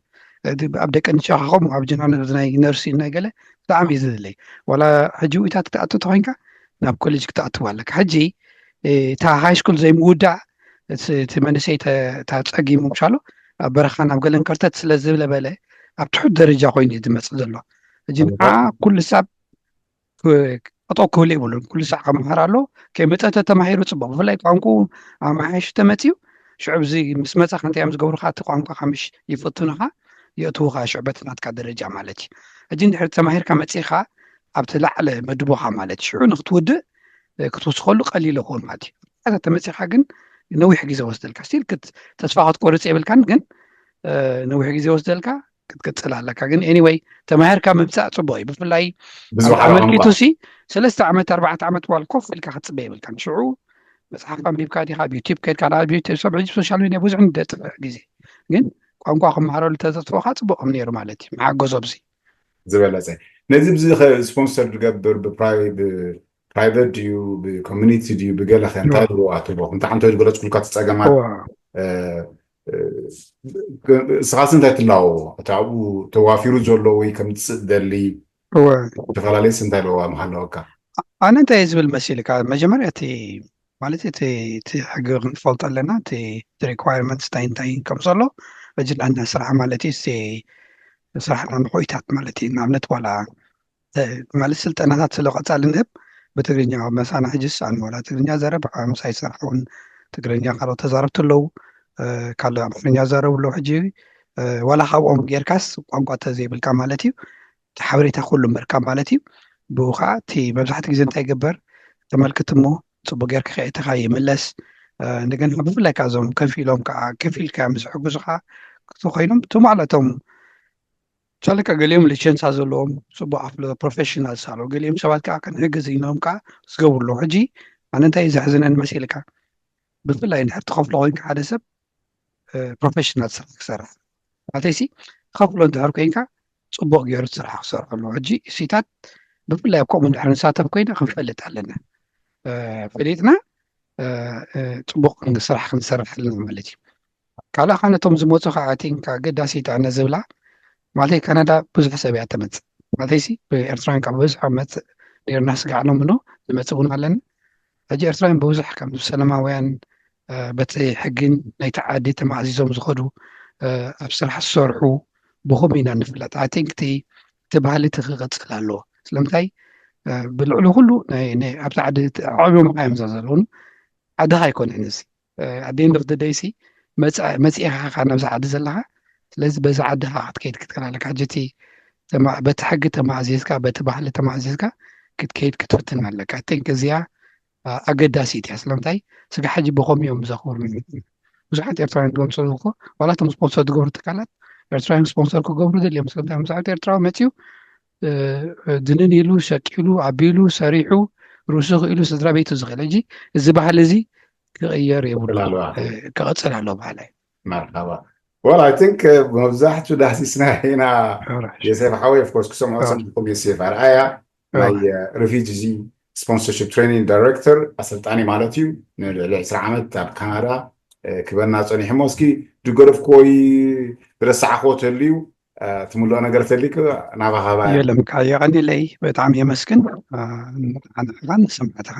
ኣብ ደቂ ኣንስትዮ ከምኡ ኣብ ጀናነ ናይ ነርሲ ናይ ገለ ብጣዕሚ እዩ ዝድለይ ዋላ ሕጂ ውኢታት ክትኣቱ ተኮይንካ ናብ ኮሌጅ ክትኣትዋ ኣለካ ሕጂ እታ ሃይ ስኩል ዘይምውዳእ እቲ መንእሰይ ተፀጊሙ ምሻሎ ኣብ በረኻ ናብ ገለን ከርተት ስለ ዝለበለ ኣብ ትሑት ደረጃ ኮይኑ እዩ ዝመፅእ ዘሎ ሕጂ ንዓ ኩሉ ሳብ ጠጠው ክብል የብሉን ኩሉ ሳዕ ክመሃር ኣሎ ከይመፀ ተተማሂሩ ፅቡቅ ብፍላይ ቋንቁ ኣመሓይሹ ተመፅዩ ሽዑ እዚ ምስ መፃ ከንታይ እዮም ዝገብሩካ እቲ ቋንቋ ካምሽ ይፈትኑካ የእትውካ ሽዑ በቲ ናትካ ደረጃ ማለት እዩ ሕጂ እንድሕር ተማሂርካ መፂኻ ኣብቲ ላዕለ መድቦካ ማለት ሽዑ ንክትውድእ ክትውስኸሉ ቀሊል ይኸውን ማለት እዩ ተመፂኻ ግን ነዊሕ ግዜ ወስደልካ ስቲል ተስፋ ክትቆርፅ የብልካን ግን ነዊሕ ግዜ ወስደልካ ክትቅፅል ኣለካ ግን anyway ተማሂርካ ምምፃእ ፅቡቅ እዩ ብፍላይ ኣመልኪቱ ሲ ሰለስተ ዓመት ኣርባዕተ ዓመት ዋል ኮፍ ኢልካ ክትፅበ የብልካን ሽዑ መፅሓፍ ኣንቢብካ ዲካ ኣብ ዩቲብ ከድካ ኣብ ዩቲብ ሰብ ሕጂ ሶሻል ሚድያ ብዙሕ ንደጥፍእ ግዜ ግን ቋንቋ ክመሃረሉ ተዘጥፍካ ፅቡቅ ከም ነይሩ ማለት እዩ መሓገዞ ብዚ ዝበለፀ ነዚ ብዚ ስፖንሰር ዝገብር ብፕራይቨት ድዩ ብኮሚኒቲ ድዩ ብገለ ከ እንታይ ዝብዋ ትቦ እንተ ሓንቲ ዝገለፅኩልካ ትፀገማት እስኻስ እንታይ ትላዎ እቲ ኣብኡ ተዋፊሩ ዘሎ ወይ ከምፅእ ደሊ ዝተፈላለዩ እንታይ ኣለዋ ምሃለወካ ኣነ እንታይ ዝብል መሲልካ መጀመርያ እቲ ማለት እቲ እቲ ሕጊ ክንፈልጦ ኣለና እቲ ሪኳርመንት እንታይ እንታይ ከም ዘሎ ሕጂ ንኣና ስራሕ ማለት እዩ ስራሕና ንኮይታት ማለት እዩ ንኣብነት ዋላ ማለት ስልጠናታት ስለ ቀፃሊ ንህብ ብትግርኛ መሳና ሕጂ ኣነ ዋላ ትግርኛ ዘረብ ምሳይ ስራሕ እውን ትግርኛ ካልኦት ተዛረብቲ ኣለዉ ካልእ ኣምሓርኛ ዘረብ ኣለዉ ሕጂ ዋላ ካብኦም ጌርካስ ቋንቋ ተዘይብልካ ማለት እዩ። ሓበሬታ ኩሉ ምርካብ ማለት እዩ። ብኡ ከዓ እቲ መብዛሕትኡ ግዜ እንታይ ይግበር? ተመልክት እሞ ፅቡቅ ጌርካ ከየእተካ ይምለስ። እንደገና ብፍላይ ከዓ እዞም ከፊሎም ከዓ ከፊልካ ምስ ሕግዙካ ክኾይኖም እቲ ማለቶም ቻለካ ገሊኦም ሊቸንሳ ዘለዎም ፅቡቅ ኣፍሎ ፕሮፌሽናል ሳሎ ገሊኦም ሰባት ከዓ ክንሕግዝ ኢኖም ከዓ ዝገብሩ ኣለዉ። ሕጂ ኣነ እንታይ እዩ ዘሕዝነን መሲልካ? ብፍላይ እንድሕር ትኸፍሎ ኮይንካ ሓደ ሰብ ፕሮፌሽናል ስራሕ ክሰርሕ ማለተይሲ ከፍሎ እንድሕር ኮይንካ ፅቡቅ ገይሩ ስራሕ ክሰርሕ ኣለዎ። ሕጂ እሲታት ብፍላይ ኣብ ከምኡ እንድሕር ንሳተፍ ኮይና ክንፈልጥ ኣለና። ፈሊጥና ፅቡቅ ስራሕ ክንሰርሕ ኣለና ማለት እዩ። ካልእ ከዓ ነቶም ዝመፁ ከዓ ቲንክ ኣገዳሲ ይጠዕነ ዝብላ ማለት ካናዳ ብዙሕ ሰብ እያ ተመፅእ ማለተይሲ ኤርትራውያን ካብ ብዙሕ መፅእ ነርና ስጋዕሎም ብኖ ዝመፅእ እውን ኣለና። ሕጂ ኤርትራውያን ብብዙሕ ከም ሰላማውያን በቲ ሕግን ናይቲ ዓዲ ተማእዚዞም ዝኸዱ ኣብ ስራሕ ዝሰርሑ ብኹም ኢና ንፍለጥ። ኣይ ቲንክ እቲ እቲ ባህሊ እቲ ክቐፅል ኣለዎ። ስለምንታይ ብልዕሊ ኩሉ ኣብቲ ዓዲ ዓብዮም እዮም ዘለውን ዓድኻ ኣይኮነን እዚ ኣዴን ርድደይሲ መፂኢኻ ካብ ናብዚ ዓዲ ዘለኻ ስለዚ በዚ ዓድኻ ክትከይድ ክትክእል ኣለካ። ሕጂ እቲ በቲ ሕጊ ተማእዚዝካ በቲ ባህሊ ተማእዚዝካ ክትከይድ ክትፍትን ኣለካ። ቲንክ እዚኣ ኣገዳሲት እያ። ስለምንታይ ስጋ ሕጂ ብኸምኡ እዮም ዘኽብሩ ብዙሓት ኤርትራውያን ዝመፅኡ እኮ ዋላ እቶም ስፖንሰር ዝገብሩ ትካላት ኤርትራውያን ስፖንሰር ክገብሩ ደልዮም። ስለምንታይ ብዙሓት ኤርትራዊ መፅኡ ድንን ኢሉ ሸቂሉ ኣቢሉ ሰሪሑ ርእሱ ክኢሉ ስድራ ቤቱ ዝኽእል ሕጂ እዚ ባህሊ እዚ ክቕየር የብሉ ክቕፅል ኣሎ ባህላይ። መርሓባ ወላ ኣይ ቲንክ መብዛሕቱ ዳህሲስና ኢና። የሴፍ ሓወይ ኦፍኮርስ ክሰምዖ ሰምኩም የሴፍ ኣርኣያ ናይ ሪፊጂ ስፖንሰርሽፕ ትሬኒንግ ዳይሬክተር ኣሰልጣኒ ማለት እዩ። ንልዕሊ ዕስራ ዓመት ኣብ ካናዳ ክበና ፀኒሑ ሞ እስኪ ድገደፍኩ ወይ ዝረሳዕክዎ ተልዩ ትምልኦ ነገር ተሊክ ናባኻ ባያ። የለም የቐኒለይ በጣም የመስግን። ንዓኻ ንሰማዕትኻ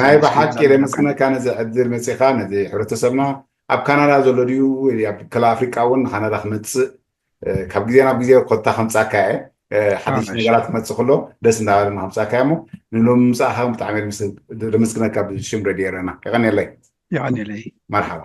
ናይ ብሓቂ የመስግነካ ነዚ ዕድል መፂኻ ነዚ ሕብረተሰብና ኣብ ካናዳ ዘሎ ድዩ ኣብ ክላ ኣፍሪቃ እውን ንካናዳ ክመፅእ ካብ ግዜ ናብ ግዜ ኮታ ከምፃካ እየ ሓድሽ ነገራት ክመፅእ ከሎ ደስ እንዳበለና ከምፃካ እሞ ንሎሚ ምምፃእካ ብጣዕሚ የመስግነካ ብሽም ረድዮ ኤረና የቐኒለይ። የቐኒለይ። መርሓባ።